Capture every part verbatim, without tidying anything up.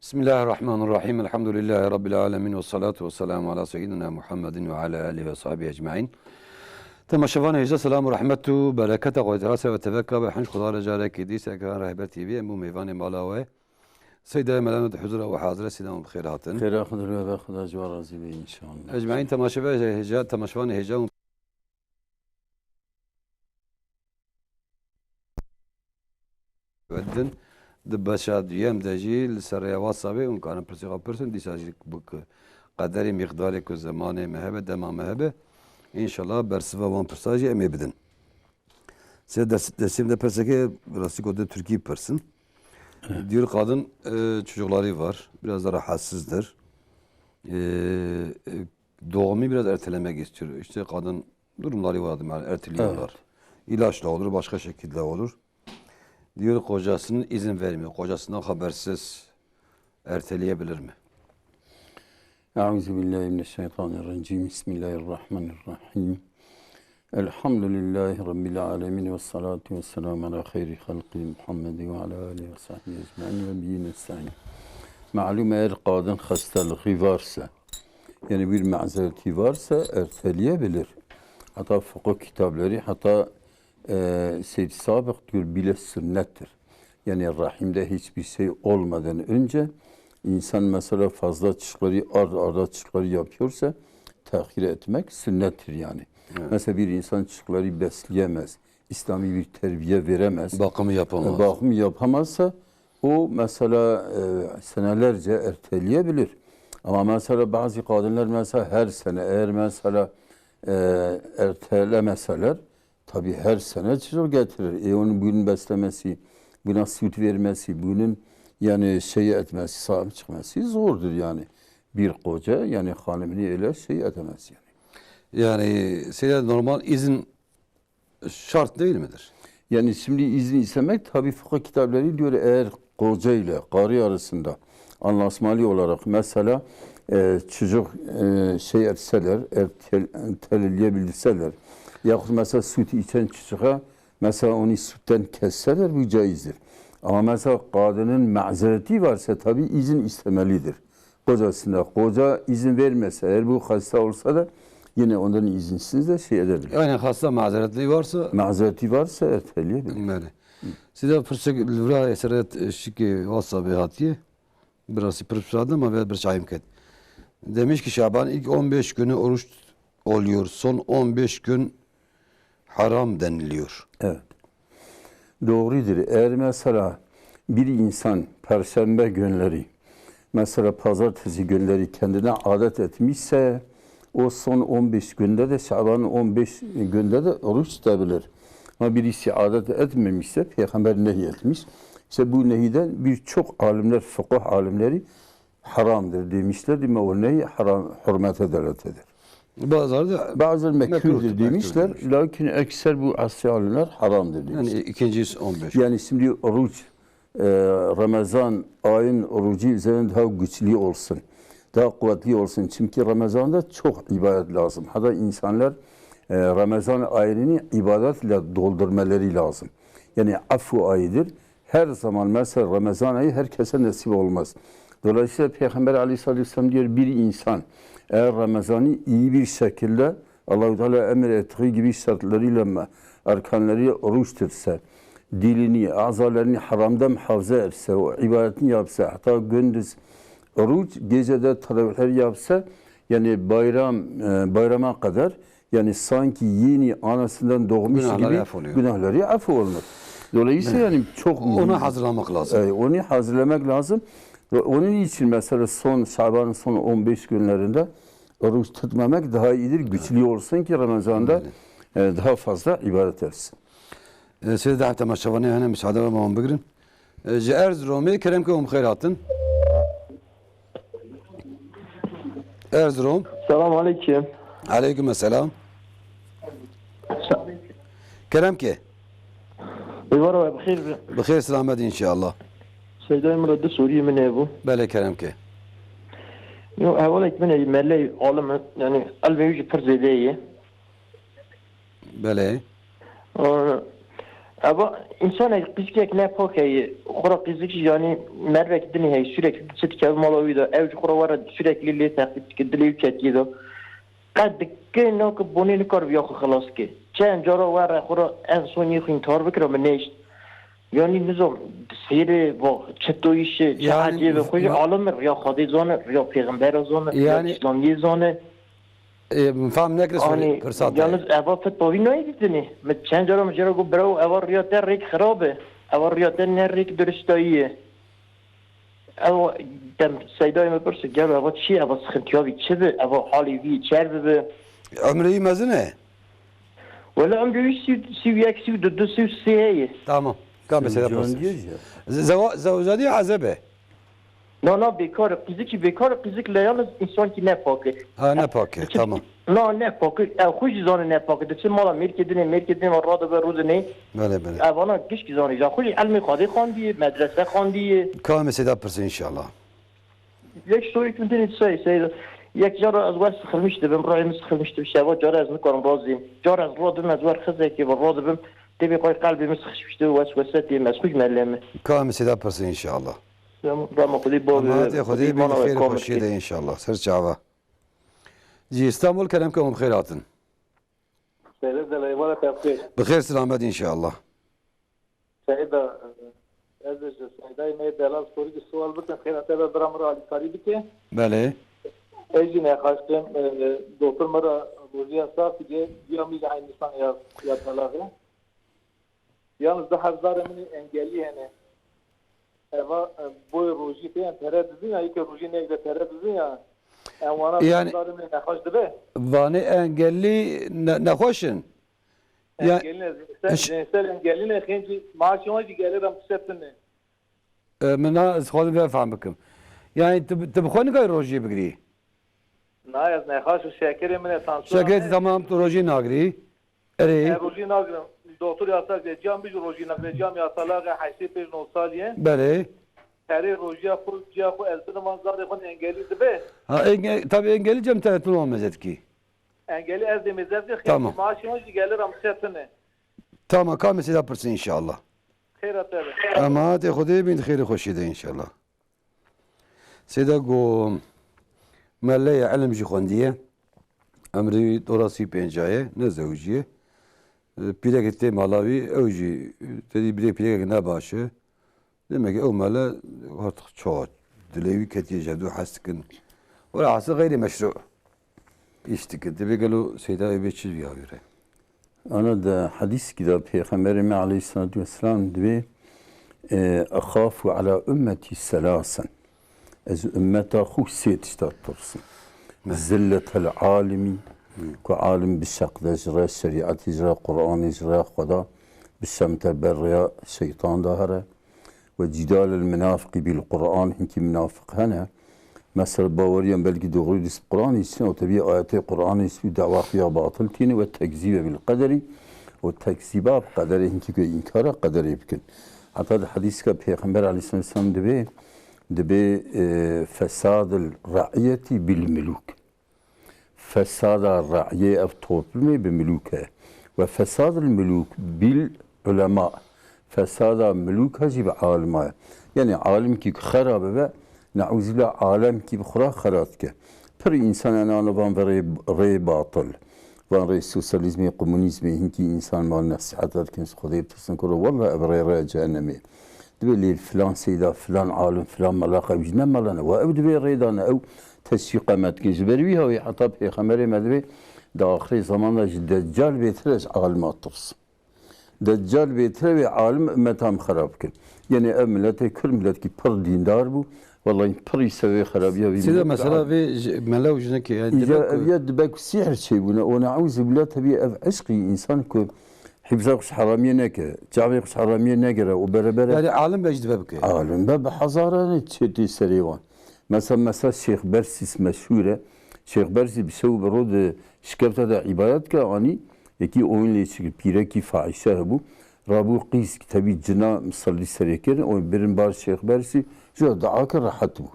Bismillahirrahmanirrahim. Elhamdülillahi Rabbil alemin. Ve salatu ve selamu ala seyyidina Muhammedin ve ala alihi ve sahbihi ecmain. Temaşevanê hêja, selam û rehmet û bereketa Xwedê Teala ser ve teveka be. Hinc Xweda re carekê dî ser ekran Rehber T V, em bû mêvanê mala we. Seyda Melamet huzura we hazir e, Seyda, bi xêr hatin. Xêra Xwedê re be, Xweda ji we razî be înşallah. Ecmaîn temaşevanê hêja, temaşevanê hêja û Din di beşa duyem de jî li ser rêya WhatsAppê hûn karin pirsê xwe pirsin, dîsa jî bi qederê mîqdarê ku zemanê me hebe, dema me hebe, înşallah bersiva wan pirsa jî em ê bidin. Sê ders, dersê de pirseke rastî ku di Tirkî pirsin. Diyor kadın, e, çocukları var, biraz da rahatsızdır. E, e, doğumu biraz ertelemek istiyor. İşte kadın durumları vardı, yani erteliyorlar. Evet. İlaçla olur, başka şekilde olur. Diyor kocasının izin vermiyor. Kocasından habersiz erteleyebilir mi? Euzu billahi mineşşeytanirracim. Bismillahirrahmanirrahim. Elhamdülillahi Rabbil alemin ve salatu ve selamu ala hayri halqi Muhammed ve ala alihi ve sahbihi ecmain ve bihi nestaîn. Malum, eğer kadın hastalığı varsa, yani bir mazereti varsa erteleyebilir. Hatta fıkıh kitapları, hatta, e, Seyyid Sabık diyor bile sünnettir. Yani rahimde hiçbir şey olmadan önce insan mesela fazla çıkları, ard arda çıkları yapıyorsa tahir etmek sünnettir yani. Evet. Mesela bir insan çıkları besleyemez, İslami bir terbiye veremez, Bakımı yapamaz. e, bakım yapamazsa o mesela, e, senelerce erteleyebilir. Ama mesela bazı kadınlar mesela her sene eğer mesela, e, ertelemeseler, tabii her sene çocuk getirir. E, onun bunun beslemesi, buna süt vermesi, bunun yani şey etmesi, sahip çıkması zordur yani. Bir koca yani hanımını öyle şey edemez yani. Yani Seyda, normal izin şart değil midir? Yani şimdi izin istemek tabii fıkıh kitapları diyor eğer koca ile karı arasında anlaşmalı olarak mesela, e, çocuk, e, şey etseler, ertel-, erteleyebilseler yahut mesela süt içen çocuğa mesela onu sütten kesseler bu caizdir. Ama mesela kadının mazereti varsa tabii izin istemelidir. Kocasına, koca izin vermese, eğer bu hasta olsa da yine ondan izinsiz de şey edebilir. Yani hasta mazeretli varsa Mazereti varsa erteleyebilir. Belê. Size pirsek li vira eseret şikê WhatsAppê hatiye. Biraz pirs radim ama biraz bir çayım ket. Demiş ki Şaban ilk on beş günü oruç oluyor. Son on beş gün haram deniliyor. Evet. Doğrudur. Eğer mesela bir insan perşembe günleri, mesela pazartesi günleri kendine adet etmişse, o son on beş günde de, Şaban'ın on beş günde de oruç tutabilir. Ama birisi adet etmemişse, Peygamber nehy etmiş. İşte bu nehiden birçok alimler, fıkıh alimleri haramdır demişler. Demek o nehi haram, hurmete delalet eder. Bazıları da Bazıları mekruhtur, mekruhtur demişler. Mekruh demiş. Lakin ekser bu asli alimler haramdır demişler. Yani ikinci on beş. Yani şimdi oruç, e, Ramazan ayın orucu üzerine daha güçlü olsun, daha kuvvetli olsun. Çünkü Ramazan'da çok ibadet lazım. Hatta insanlar, e, Ramazan ayını ibadetle doldurmaları lazım. Yani afu ayıdır. Her zaman mesela Ramazan ayı herkese nasip olmaz. Dolayısıyla Peygamber aleyhissalatü vesselam diyor, bir insan eğer Ramazan'ı iyi bir şekilde Allahu Teala emir ettiği gibi şartlarıyla, erkanlarıyla oruç tutsa, dilini, azalarını haramdan muhafaza etse, o ibadetini yapsa, hatta gündüz oruç, gecede teravihler yapsa, yani bayram, e, bayrama kadar yani sanki yeni anasından doğmuş Günahları gibi af oluyor. Günahları af olunur. Dolayısıyla yani çok mühim. Onu hazırlamak lazım. Evet, onu hazırlamak lazım. Ve onun için mesela son, Şaban'ın son on beş günlerinde oruç tutmamak daha iyidir. Güçlü olsun ki Ramazan'da, e, daha fazla ibadet etsin. E, Seyda, temaşevanê hene, müsaade ve wan bigirin. E, ji Erzurumê, kerem ke hûn bi xêr hatin. Erzurum. Selam aleyküm. Aleyküm selam. Kerem ke. Êvara we bi xêr be. Bi xêr selamet înşallah. Seydayê min re du soriyê min hebû. Belê, kerem ke. Yo, hevalek min ê meley alim e, yani elmê wî jî pir zêde ye. Belê. Aa, Eva, însanek qîzikek ne pak heye. Xwe re qîzik jî, yanî mervek dinê heye, sürekli diçe dikeve mala wî de. Ew ji xwe re were sürekli lê teqîb dike, dilê wî ketiye de. Qet dike nake bonê nikaribe ya xwe xilas ke. Çend cara were xwe re en son yê xwîntar bikira min nehişt. Yanî nizam sêrê va çi toyîşe, çi Yani, ecêbe. Xwe jî ma- alim e, riya Xwedê zane, riya pêxembera zane, riya Yani, îslamiyê zane. Ê, min fam nekir sorî Anî, pirsa te. Yalnız eva fit bavî nayê dîtinê. Min çend cara min jê re got, "Birawo, eva riya te rêk xirab e. Eva riya te ne rêk duristayî ye." Ew dem Seydayê min pirsi, "Gelo eva çi ye? Eva sıxıntıya vî çi bi? Eva halê vî çer bibi?" Ömrü wî mezin e? Wele ömrü wî sî, sî û yek, sî û du, du, sî û sê heye. Tamam. Ka mesela Can pırsa. Diyor ya. Zewa-, zewcadiye ezebe. Na, na, bêkar e, qîzikî bêkar e, qîzik le yalnız însankî ne pak e. Ha, ne pak e, Diçe-, tamam. Na, ne pak e, ew xwe jî zane ne pak e. Diçe mala mêrkê dinê, mêrkê dinê ve radibe rûdinê. Belê, belê. Ev ana gişkî zane. Ja xwe jî elmê Xwedê xandiye, medrese xandiye. Ka em ê seyda pirsin inşallah. Yek sorî tu dinê say, say. Yek cara ez wer sıkılmış dibim, ruhê min sıkılmış dibi, şeva cara ez nikarim razîm. Cara ez radibim, ez wer xizekê ve radibim. Tê bê qoy qelbê min sıkışmış dibi, weswese tê, ez xwe jî meleme. Ka em ê seyda pirsin inşallah. Rama, rama Xwedê bavê, Emanet Xwedê Xwedê bin bana xêr komil xweşiyê kê. De inşallah. Ser çava. Ji İstanbul kerem ke hûn bi xêr hatin. Seyda, delê, vala te bi xêr. Bi xêr selamet inşallah. Seyda, ez ji Seydayê me delal sorî sual bikim. Xêra te be bira min re alîkarî bike. Belê. Ez jî nexaştim, e, doktor min re rojiya saf dike, diya min jî eynî san ya, ya delal e. Yalnız du hezarê min ê engelî hene. Eva, e, boy rojî pê em pere dizin ya, yeke rojî neyde pere dizin ya. Em wana Yani, zarê min nexweş dibe. Vanê engelî ne-, nexweş in? Ya, Engelî ne, zihinsel, iş- zihinsel engelî ne, xêncî maaşê wan jî gelê re muşetin ne. E, min na, ez xwazim vê fehm bikim. Yani, tu, tu bi xwe nikay rojî bigirî? Na, ez nexweş û şekerê min e, tansiyon Şekerê ne. Tamam, tu rojî nagirî. Erê. E, rojî nagrim. Doktor yasak diye. Cam bir rojî nagre. Cam yasalak e, heştê pênc nod saliye. Belê. Herê rojiya xwe, ciya xwe ez bidim van zarê xwe engelî dibe. Ha, enge-, tabii engelî cem te tu namezet ki. Engelî ez de mezet ki. Tamam. Maaşê wan jî gelê re muşetin e. Tamam, ka mesela pirsin inşallah. Xêra te be. Emanet Xwedê bin, xêr xweşiyê de inşallah. Seyda go, me leyê ilim jî xwendiye. Emrê wî dora sî pêncaye, ne zewiciye. E, pîrekê tê mala wî, ew jî, e, te dî birê pîrekek ne baş e. Demek ki ew mele artık çawa dilê wî ketiye, ji hevdû hez dikin. Wela hasil xeyrê meşru. Îş dikin. Divê gelo Seyda Eybê çi viya wî re? Ana de hadîskî de Pêxemberê me aleyhissalatu vesselam divê, e, "Exafu ala ümmeti selasen." Ez ümmeta xwe sê tişta tirsim. Zilletel alimi, ku alim bi şeq de ji re şerîetê ji re Qur'anê ji re Xweda bi şemte ber rêya şeytan de here. Ve cidalel münafiki bil Qur'an, hinkî münafik hene. Mesela baweriyan belkî doğru dîs Qur'an için, o tabi ayetê Qur'an için dawa xuya batıl tîne ve tekzibe bil qederi, o tekziba qederê hinkî ku inkara qederê bikin. Hatta di hadîska Peygamber aleyhisselam dibe, dibe, e, fesadil ra'iyeti bil muluk. Fesada ra'yê ev toplumê bi milûk e. Ve fesadil milûk bil ulema. Fesada milûka jî bi alima ye. Yani alimkî ku xera bibe, neuzîbillah alemkî bi xura xera dike. Pir însan enane van ve rê, rê batil. Van rê sosyalizmê, komunîzmê, hinkî însan mal nesîheta dikin, ji Xwedê bitirsin, kuro, wallah ev rê, rê cehennemê. Divê lê filan seyda, filan alim, filan mela qewî ne mela ne. Wa ew divê rê dane, ew teşwîqa me dikin. Ji ber wî hawî heta pêxemberê me divê di axirê zaman de ji deccal bêtir e ji alima tirs. Deccal bêtir e wê alim ummetan xerab bikin. Yenê ev miletê Kurd miletkî pir dîndar bû. Wallahî pir îse wê xerabiya wî Seyda, mesela vê ji, mele û jinekê, yani, Îca demek ku ev ya dibe ku sîhr çêbûne. O ne'ûzîbillah, tabii ev eşqî însan ku hîfza xwe ji heramiyê neke, çavê xwe ji heramiyê negere û berebere Yani alim be jî dibe bike. Alim be bi hezaran çêtê serê wan. Mesela, mesela Şêx Bersîs meşhûr e. Şêx Bersî bi şew bi ro di şikefta de îbadet ke anî, yekî oyun lê çi pîrekî fahîşe hebû. Rabû qîz, tevî cina misillî serê kirin, o birin bar Şêx Bersî, ji dua kir, rehet bû.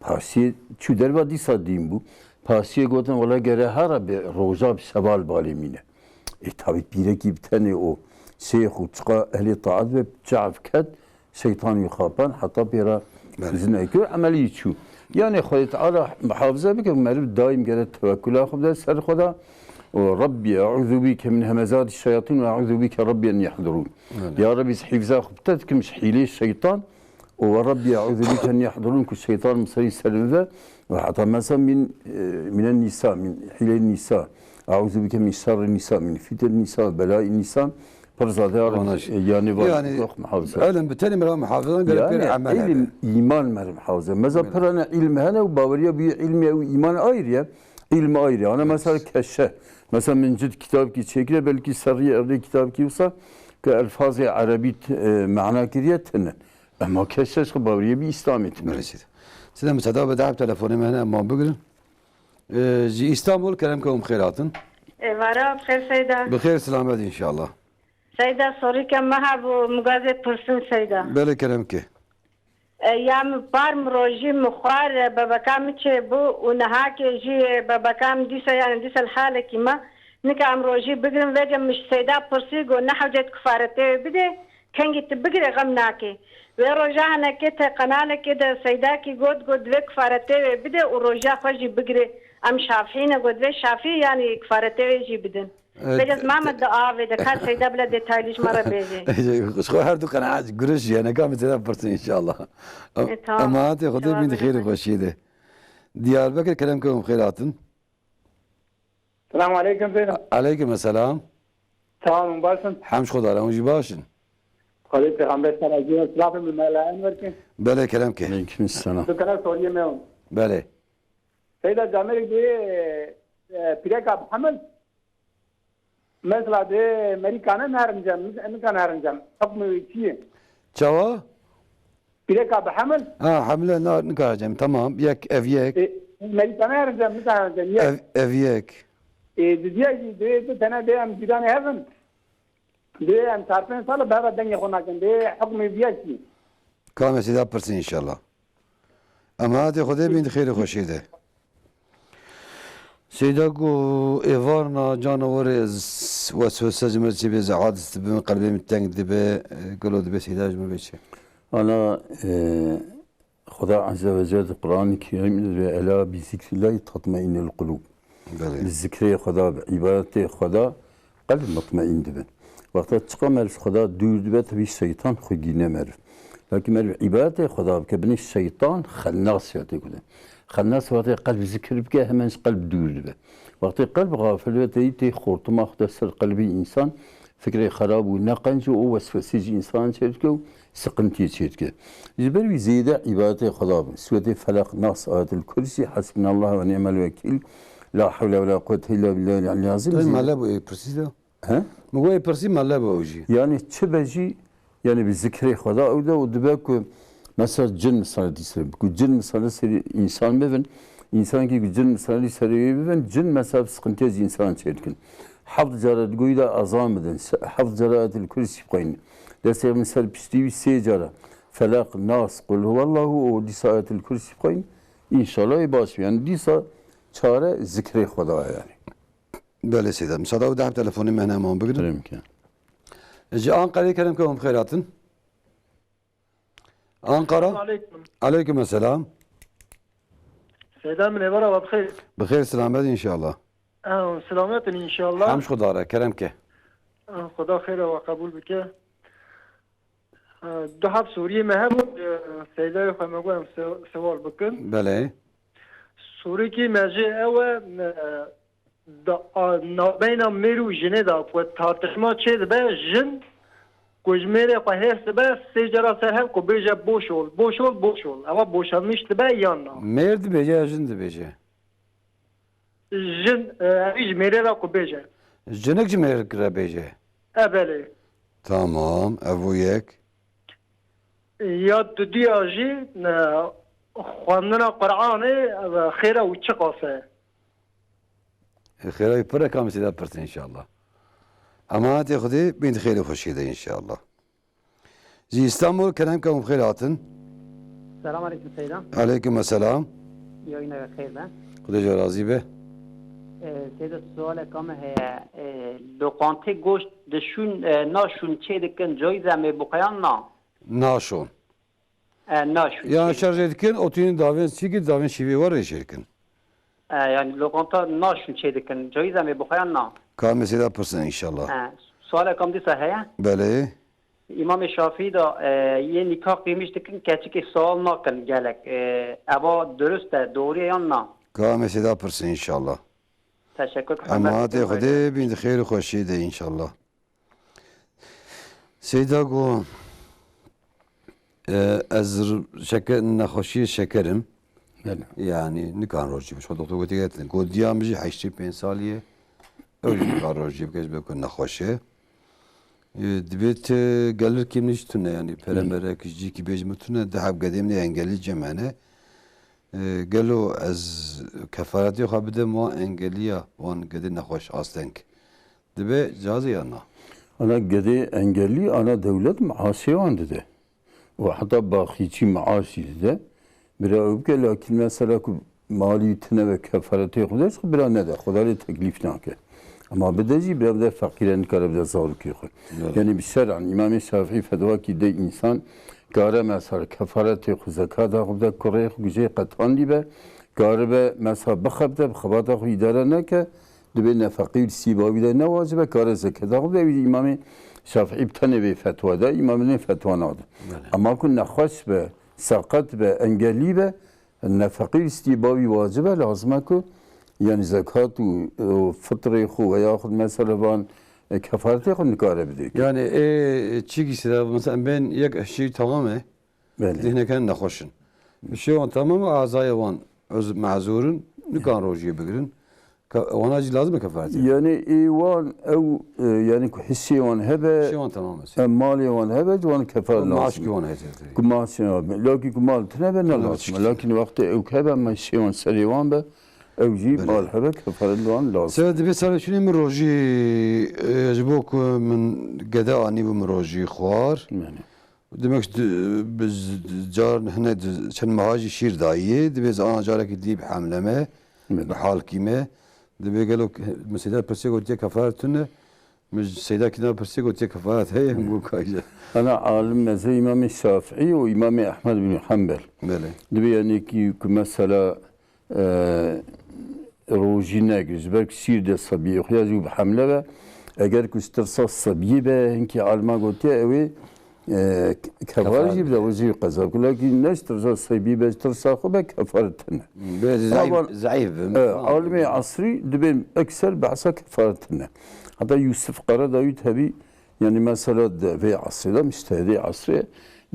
Paşiyê çû derva dîsa dîn bû. Paşiyê gotin, wela gere hera bi roja bi şeval balê mîne. E, tabi pîrekî bi tenê o şêx û çiqa ehlê taat be, çav ket, şeytan wî xapan, heta pê re Belê. Zina kir, emelî çû. Yani Xwedê Teala muhafaza bike, meriv daim gere tevekkula xwe bide ser Xweda. Û Rabbî, eûzû bîke min hemezatî şeyatîn ve eûzû bîke Rabbî en yehdurûn. Belê. Ya Rabbî, ez hîfza xwe bide dikim ji hîlê şeytan. Û we Rabbî, eûzû bîke en yehdurûn, ku şeytan miserî ser min ve. Û heta mesela min, e, minen nîsa, min hîlê nîsa. Eûzû bîke min şerrî nîsa, min fîtnetî nîsa, belayî nîsa. Pir zade ya Wana Rabbî, jî. E, yani var, Yani, Allah muhafaza. Ilim bi tenê mera muhafizan gerek Yani, pêr emel ilim, hebe. Îman meriv muhafaza. Meza Belê. Pirane ilim hene û baweriya bi ilmi û îman ayrı ya. İlmi ayrı. Ana mesela keşe. Mesela min cid kitabkî çêkire, belkî serrî erdê kitabkî wisa ke elfazê erebî t-, e, mana kiriye tine. Ema keşe ji baweriye bi İslamê tine. Belê seyda. Seyda, müsaade be, dahab telefonê me hene, em wan bigirin. E, ji İstanbul, kerem ke hûn bi xêr hatin. Êvara bi xêr Seyda. Bi xêr selamet inşallah. Seyda, sorîke me hebû, min gazê pirsin Seyda. Belê, kerem ke. E, ya min par min rojî min xwar, e, bebeka min çêbû û niha ke jî, e, bebeka min dîsa, yani dîsa li halekî me. Nika em rojî bigirin, vêce min ji Seyda pirsî, got, ne hewce tu kifaretê wê bidê, kengî tu bigirê xem nake. Wê roja hinekê te qenalekê de Seydakî got, got, divê kifaretê wê bidê û roja xwe jî bigirê. Em şafî ne, got, divê şafî, yani kifaretê wê jî bidin. Evet. Vêce ez mame di avê de, ka Seyda bile detaylı ji me re bêje. Ji xwe her du qenaet giriş ye, neka min Seyda pirsin inşallah. E, tamam. Emanet Xwedê bin xêr û xweşiyê de. Diyarbekir, kerem ke hûn bi xêr hatin. Selamun aleyküm Seyda. Aleyküm selam. Sağ olun, başın. Hemd Xwedê re, hûn jî baş in. Xwedê pêxember ser ez jî silavê min mela Enwer ke. Belê, kerem ke. Aleyküm selam. Tu kere soriyê me on. Belê. Seyda, camêrek dê, e, pîreka bi hemil. Mesela dê merîkane nerincem, nika nerincem. Hukmê wî çi ye? Çawa? Pîreka bi hemil. Ha, hemile na-, nikare cem. Tamam. Yek, ev yek. E, merîkane nerincem, nika nerincem. Yek. Ev, ev yek. E, didiye jî dê, dê tene dê em cîranê hevin. Dê em çar pênc sal e bi heva dengê xwe nakin. Dê hukmê viya çi? Ka me Seyda pirsin inşallah. Em hatê Xwedê bin di xêr û xweşiyê de. Seyda ku êvarna canawerê z-, weswese ji me çêbê, ez aciz dibim, qelbê min teng dibe, gelo dibê Seyda ji me bê çi? Ana, e, Xweda Azze ve Celle di Qur'an-ı Kerim de, "Ela bi zikrillahi tatmainnul qulub." Belê. Bi zikrê Xweda, bi îbadetê Xweda qelb mutmaîn dibe. Wexta çiqa meriv ji Xweda dûr dibe, tevî şeytan xwe gîne meriv. Lakin meriv îbadetê Xweda bike, binê şeytan xennas ya tê kute. Xennas wextê qelb zikir bike, hemen ji qelb dûr dibe. Wextê qelb xafil be, tê, tê xortuma xwe de ser qelbê însan, fikrê xerab û neqenc û weswesê ji însan çêdike û siqintiyê çêdike. Ji ber wî zêde îbadetê Xweda bin. Sûretê Felaq, Nas, Ayetul Kursî, Hasbunallah ve ni'mel vekîl, La havle ve la quwwete illa billahil aliyyil azîm. Tabii, zêde mele bu, e, pirsî de. He? Min got, ê pirsî mele be ew jî. Yani çi be jî, yani bi zikrê Xweda ew de û dibe ku mesela cin misaletî ser, ku cin misalet serî însan bibin, însankî ku cin misaletî serê wê bibin, cin mesela bi siqintiya ji însan çêdikin. Heft cara di goyî de ezan bidin, se-, heft cara Ayetul Kursî bixweynin. Destê min ser piştî wî sê cara Felaq, Nas, Qul huwallahu û dîsa Ayetul Kursî bixweynin. Înşallah ê baş be. Yani dîsa çare zikrê Xweda ye yani. Belê Seyda. Müsaade û dehb telefonê me hene, em wan bigirin. Kerem ke. Ji Ankarayê kerem ke hûn bi xêr hatin. Ankara. Selamun aleyküm. Aleyküm selam. Seyda min êvara we bi xêr. Bi xêr selamet inşallah. Ew, selamet in inşallah. Hemd Xweda re, kerem ke. Ew, Xweda xêra we qebûl bike. E, du heb soriyê me hebûn, e, Seydayê xwe me got em se-, sewal bikin. Belê. Sorîkî me jê ew e, e, da, a, navbeyna mêr û jinê de ku tartışma çê dibe, jin ku ji mêrê xwe hêrs dibe, sê cara ser hev ku bêje boş ol, boş ol, boş ol. Ewa boşanmış dibe yan na? Mêr dibêje ya jin dibêje? Jin, e, evî ji mêrê re ku bêje. Jinik ji mêrik re bêje. E, belê. Tamam, ev bû yek. Ya dudiya jî, e, xwendina Qur'anê, e, xêr e û çiqas e? E, xêra wî pir e, ka em sêda pirsin inşallah. Emanetê Xwedê bin xêr û xweşiyê de inşallah. Ji Îstanbul, kerem ke hûn bi xêr hatin. Selam aleyküm Seyda. Aleyküm selam. Yayına ve xêr be. Xwedê ji we razî be. E, Seyda, sualeka me heye. E, loqantê goşt dişûn, e, naşûn çê dikin, cayîz e em ê bixwe yan na? Naşon. E, naşûn Ya çê dikin. Şerjê dikin, otînin davên çîkî, davên şîvê were jê dikin. E, yani loqanta naşûn çê dikin, cayîz e em ê bixwe yan na? Ka em ê Seyda pirsin inşallah. E, sualeka me dîsa heye. Belê. Îmamê Şafîî de, e, yê nîka qîmîş dikin, keçikê sewal nakin gelek. E, eva durist e, doğru ye yan na? Ka em ê Seyda pirsin inşallah. Teşekkür. Emanetê Xwedê bîn di xêr û xweşiyê de inşallah. Seyda got, e, ez r-, şeke-, nexweşiyê şeker im. Belê. Yani nikan rojî bim. Doktor gotiye, got diya min jî heştê pênc salî ye. Ew jî nikan rojî bike, ji ber ku nexweş e. E, dibê ti gelirkî min jî tune, yani pere mere ki jî ki bêjim tune, di heb gedê min ê engelî cem hene. E, gelo ez kefaretê xwe bidim wan engeliya, wan gedê nexweş asteng? Dibe cazî ya na? Ana gedê engelî ana dewlet maaşê wan dide. Û heta baxîçî maaş jî dide. Bira ew bike, lakin mesela ku malî tine ve kefaretê xwe de, bira nede. Xweda lê teklîf nake. Ama bide jî, bira bide feqîre, nikare bide zarokê xwe. Evet. Yani bi şer'an, Îmamê Şafîî fetwa kî de însan kare mesela kefaretê xwe, zekata xwe bide kurê xwe, ku jê qetandî be, karibe mesela bixebite, bi xebata xwe îdare neke, dibê nefeqî û sîbavî de ne wacib e, kare zeketa xwe bide. Wî Îmamê Şafîî bi tenê vê fetwa de, Îmamê nê fetwa nade. Belê. Ama ku nexweş be, seqet be, engelî be, nefeqî û sîbavî wacib e, lazim e ku, yani zekat û, û fitrê xwe ve yaxud mesela van, e, kefaretê xwe nikare bide. Yani, e, çîkî sira, mesela, em bên yek eşî tamam e, Belê. Zihneke nexweş in. Şê wan temam e, azayê wan ez mezûr in, nikan rojiyê bigirin. Ka-, wana jî lazim e kefaret. Yani ê wan ew, e, yani ku hişê wan hebe, Şê wan temam e. Em malê wan hebe, ji wan kefaret lazim. Maaşkî wan heye. Ku maaşê wan hebe. Lakî ku mal tine be, ne lazim e. Lakî wextê ew hebe, me şê wan serê wan be, ew jî mal hebe, kefaret wan lazim. Sebe dibê serê şûnê min rojî, e, ji bo ku min gede anî bû min rojî xwar. Yani. Demek di-, bi z-, car hine di-, çend meha jî şîr dayî, dibê ez ana carekî dî bi hemle me, Belê. Bi halkî me. Dibê gelo ke-, min Seyda pirsê gotiye kefaret tune, min ji Seyda kî na pirsê gotiye kefaret heye, min got kayje. Ana alim mezheb Îmamê Şafîî û Îmamê Ehmed bin Hanbel. Belê. Dibê yani ki, ku mesela e, rojî negir. Ji ber ku şîr de sebiyê xwe ya jî û bi hemle be. Eger ku ji tirsa sebiyê be, hinkî alima gotiye ew ê, e, ke-, kefar jî bide, wê jî qeza. Kulakî ne ji tirsa sebiyê be, ji tirsa xwe be, kefar tine. Bê zeîf, zeîf be. E, alimê esrî dibê ekser behsa kefar tine. Heta Yusuf Qaradawî tevî Yani mesela di vê esrê de, mujtehidê esrê,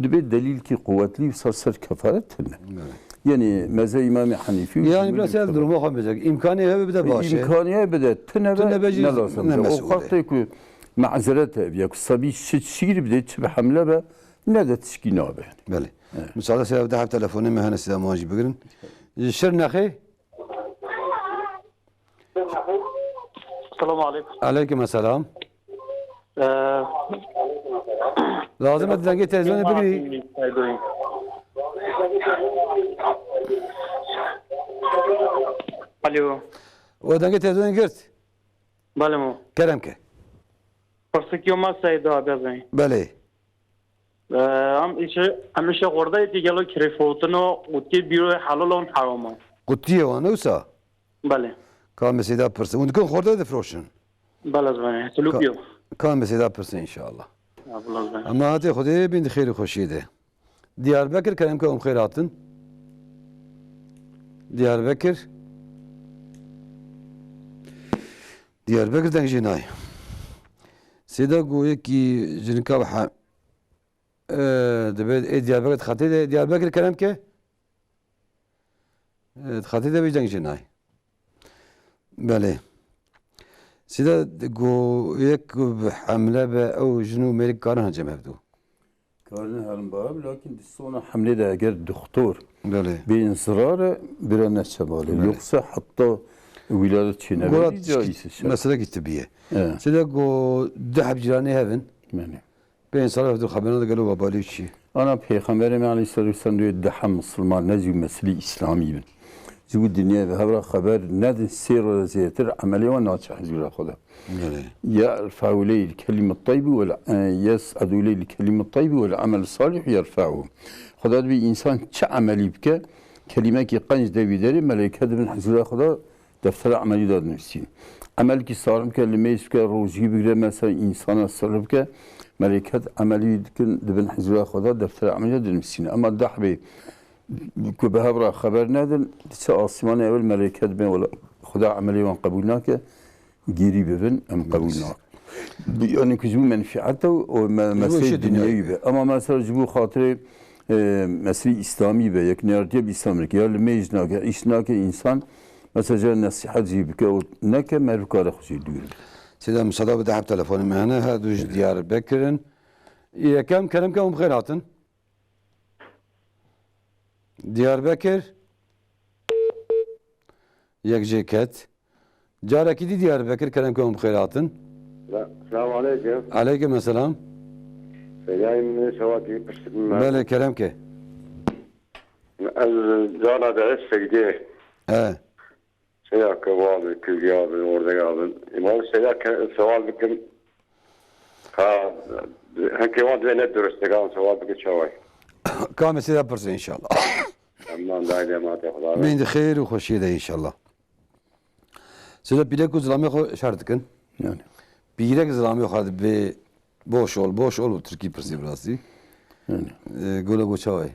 dibê delîlkî quwetlî wisa ser kefaret tine. Evet. Yani mezheb Îmamê Henîfî û Yani Cumhur biraz el kefaret. Duruma xwe bilecek. İmkanı hebe bir de baş e. İmkanı hebe de tine be, Tine be jî ne lazim ne be. O mesûl e. Wextê ku mazeret ev ya ku sabî şi-, şîr bide, çi bi hemle be, ne de tişkî nabe. Belê. Evet. Müsaade seyir de hep telefonê me hene size muajî bigirin. Şir nexê? Selamun aleykum. Aleyküm selam. Ee, Lazim e dengê televizyonê bigirî. Alo. We dengê televizyonê girt. Belê mo. Kerem ke. Pirsik yo ma Seyda bezê. Belê. Ee, em îşe, em îşe xwerdayê tê gelo kirêfotino qutiyê bîroyê helal an heram e. Qutiyê wan wisa? Belê. Ka em ê Seyda pirsin. Hûn dikin xwerde difroşin? Belê, ez vane. Tuluk Ka-, yo. Ka em ê Seyda pirsin inşallah. Ya, belê, ez vane. Em hatê Xwedê bin di xêr û xweşiyê de. Diyarbekir kerem ke em xêr hatin. Diyarbekir. Diyarbekir deng jê nayê. Seyda ku yekî jinika bi he-, e, dibe ê Diyarbekir dixetê de, Diyarbekir kerem ke, e, dixetê de vê deng jê nayê. Belê. Seyda ku yek ku bi hemle be ew jin û mêrik karin hecem hevdû. Karine herin bav, lakin di sona hemlê de eger doktor Belê. Bê zirar e, bira neçe balê. Belê. Yoksa hatta wîladet çênebî Gorat caiz e şer. Meselekî tibiye. Evet. Seyda ku du heb cîranê hevin. Belê. Pê însan hevdû xebera de gelo webalê çi? Ana Pêxemberê me aleyhissalatu vesselam diye daha Müslüman ne zî meselî İslami bin. Ji bo dinyayê ve hev re xeber nedin, sê roj zêdetir emelê wan naçe hizûra Xweda. Belê. Yerfe'u leyl kelimut teybi vel, e, yes'edu leyl kelimut teybi vel amel salih yerfe'u. Xweda dibê însan çi emelî bike, kelîmekî qenc de wî derê, melêke dibin hizûra Xweda, deftera emelî de dinivîsîn. Emelkî sax bike, limêj bike, rojî bigire, mesela însana silh bike, melêket emelî dikin, dibin hizûra Xweda, deftera emelî de dinivîsîn. Ema dehbê ku bi hev re xeber nedin, diçe asîmanê ewil melêke dibên, wela Xuda emelê wan qebûl nake, gêrî bibin, em qebûl nakin. Bi, yani ku ji bo menfiete û, û me-, Ji bo meseleyê işê dinyayî dinyayî be. Ama mesela ji bo xatirê, e, meseleyê îslamî be, yekneyartiye bi îslam neke, ya limêj nake, îş nake, însan mesela jê nesîhet jî bike û neke, meriv kare xwe jê dûr be. Seyda, misada bide, heb telefonê me hene, her du ji Diyarbekir in. Yekem kerem ke hûn bi xêr hatin. Diyarbekir. Yek jê ket. Carekî dî Diyarbekir, kerem ke hûn bi xêr hatin. Selamun aleyküm. Aleyküm selam. Seyda, min şewatî pirsik min. Belê, kerem ke. Ez cana de ez Seydê. He. Seyda ke wan Kürdiya bin, Ordega bin. Ema Seyda ke sewal bikim. Ha, hinkê wan divê ne durust, dika wan sewal bike çawa ye? Ka mesele pirse inşallah. Tamam, dayê de mate Xweda be. Mendî xêr û xweşiyê de inşallah. Seyda, pîrek û zilamê xwe şer dikin. Yani. Pîrek zilamê xwe dibê boş ol, boş ol û tirkî pirsî bi rastî. Yani. E, golo go çawa ye?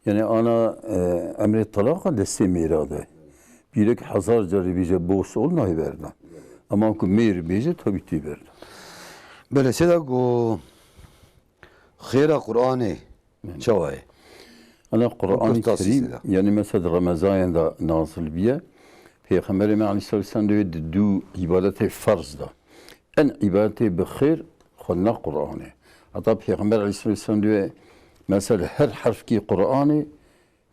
Yani ana, e, emrê talaqa destê mêra de. Pîrek hezar carî bêje boş ol nayê berdan. Ama ku mêr bêje tabii tê berdan. Belê, Seyda, go xêra Qur'anê çawa ye? Ana Qur'anê Kerîm, yani mesela di Remezanê de nazil biye. Pêxemberê me aleyhissalatu vesselam dê di du îbadetê ferz de. En îbadetê bi xêr xwendina Qur'anê. Heta Pêxember aleyhissalatu vesselam dê mesela her herfkî Qur'anê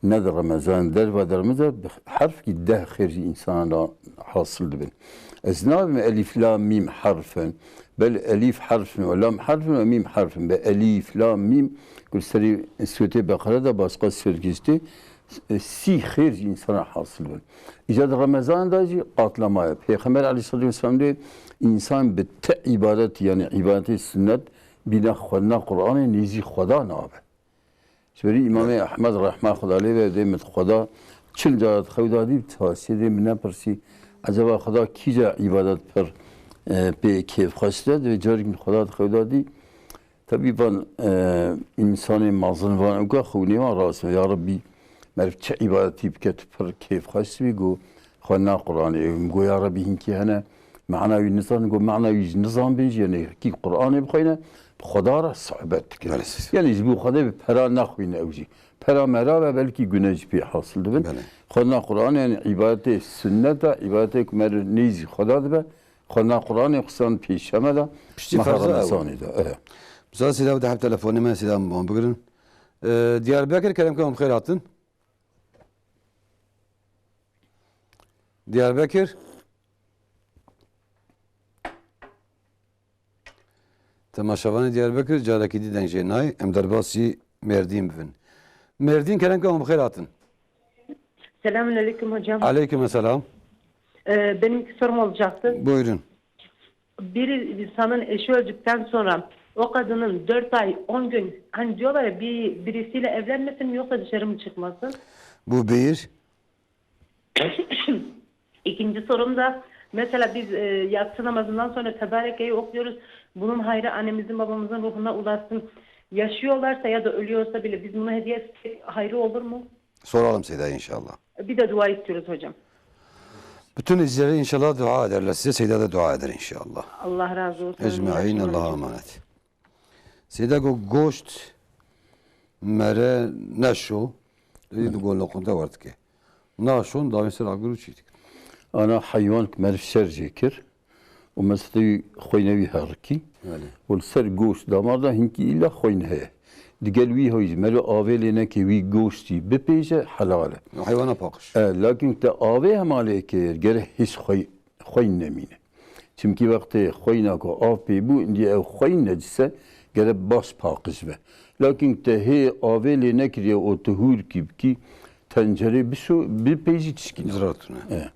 ne di Remezan, derva di Remezan, bi herfkî deh xêr ji însana hasil dibin. Ez nabim elîf lam mîm herfin, bel elîf herfin ve lam herfin ve mîm herfin. Be elîf lam mîm, ku serî sûretê Beqere de başqa sûret giştî, sî xêr ji însana hasil bin. Îca di Remezan de jî qatlamaye. Pêxember aleyhissalatu vesselam dê însan bi ti îbadetî, yani îbadetê sunnet, bîna xwendina Qur'anê nêzî Xweda nabe. Ji berî Îmamê Ehmed rehma Xweda lê be, dê min Xweda çil cara di xew da dî, tasiyê dê min nepirsî, ecaba Xweda kîja îbadet pir, e, pê kêfxweş de, divê carî min Xweda di xew da dî. Tebî van, e, însanê mezin van, ewka xewnê wan rast me, ya Rebbî, meriv çi îbadetî bike tu pir kêfxweş dibî, go xwendina Qur'anê. Min go ya Rebbî hinkî hene, mana wî nizan, go mana wî jî nizan bin jî, yani kî Qur'anê bixweyne, bi Xweda re sohbet dike. Belê. Yani ji bo Xwedê bi pera nexwîne ew jî. Pera mera ve belkî gune jî pê hasil dibin. Belê. Xwendina Qur'anê yani îbadetê sunnet e, îbadetê ku meriv nêzî Xweda dibe. Xwendina Qur'anê xususan pêşeme de, Piştî meha ferza ew. Remezanê de. Ehe. Misal Seyda, bi deheb telefonê me Seyda min wan bigirin. Ee, Diyarbekir, kerem ke hûn bi xêr hatin. Diyarbekir. Temaşevanê Diyarbekir, carekî dî deng jê nayê. Em derbasî Mêrdîn bibin. Mêrdîn, kerem ke hûn bi xêr hatin. Selamünaleyküm hocam. Aleyküm selam. Ee, benim iki sorum olacaktı. Buyurun. Bir insanın eşi öldükten sonra o kadının dört ay, on gün, hani diyorlar ya, bir, birisiyle evlenmesin mi yoksa dışarı mı çıkmasın? Bu bir. İkinci sorum da, mesela biz, e, yatsı namazından sonra Tebareke'yi okuyoruz. Bunun hayrı annemizin, babamızın ruhuna ulaşsın. Yaşıyorlarsa ya da ölüyorsa bile biz bunu hediye etsek hayrı olur mu? Soralım Seyda inşallah. Bir de dua istiyoruz hocam. Bütün izleyiciler inşallah dua ederler size. Seyda da dua eder inşallah. Allah razı olsun. Ecmaîn, Allah'a emanet. Seyda go goşt mere neşo. Dedi go loqunta var dike. Naşon davê ser agir û çî dike. Ana heywan ki meriv şer jê kir. Û mesela wî xweyne wî herikî. Belê. Û li ser goşt damar da hinkî îlla xweyn heye. Digel wî hoy jî meriv avê lê neke wî goştî bipêje helal e. Heywana paqij. E, lakin te avê hema lê kir, gere hiç xwey-, xweyn nemîne. Çimkî wextê xweyna ku av pê bû, îndî ew xweyn necis e, gere baş paqij be. Lakin te hê avê lê nekiriye û tu hûrkî bikî, tencerê biso, bi pey jî tişkîne. Ziratune. E.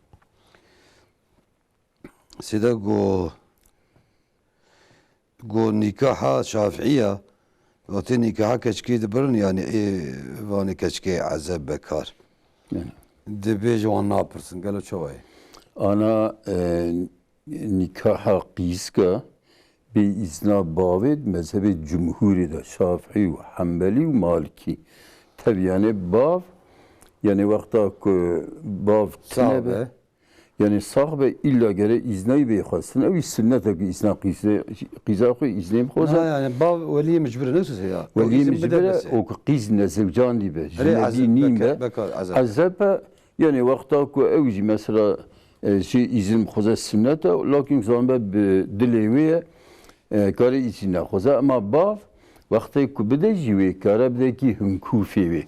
Sêde go, go nîkaha Şafiî ya, vatê nîkaha keçikê dibirin, yanî ê vanê keçikê ezeb bekar. Yani. Dibêje wan napirsin, gelo çawa ye? Ana, e, nîkaha qîzka bê îzna bavê di mezhebê cumhûrê de, Şafîî û Hembelî û Malikî. Tevî yanê bav, yanê wexta ku bav tine be, yanê sax be, îlla gere îznayî bê xwestin. Ew î sunnet e ku îzna qîzê, qîza xwe îznê bixwaze. Ha, yani bav weliyê mecbur e, ne söz ya? Weliyê mecbur e, o ku qîz nezewcandî be, jinebî nîn be, ezeb be, Yanê wexta ku ew jî mesela, e, jî îzin bixwaze sunnet e, lakin zanibe bi dilê wê ye, e, kare îzin nexwaze. Ema bav wextê ku bide jî wê kare bide kî hinkûfê wê.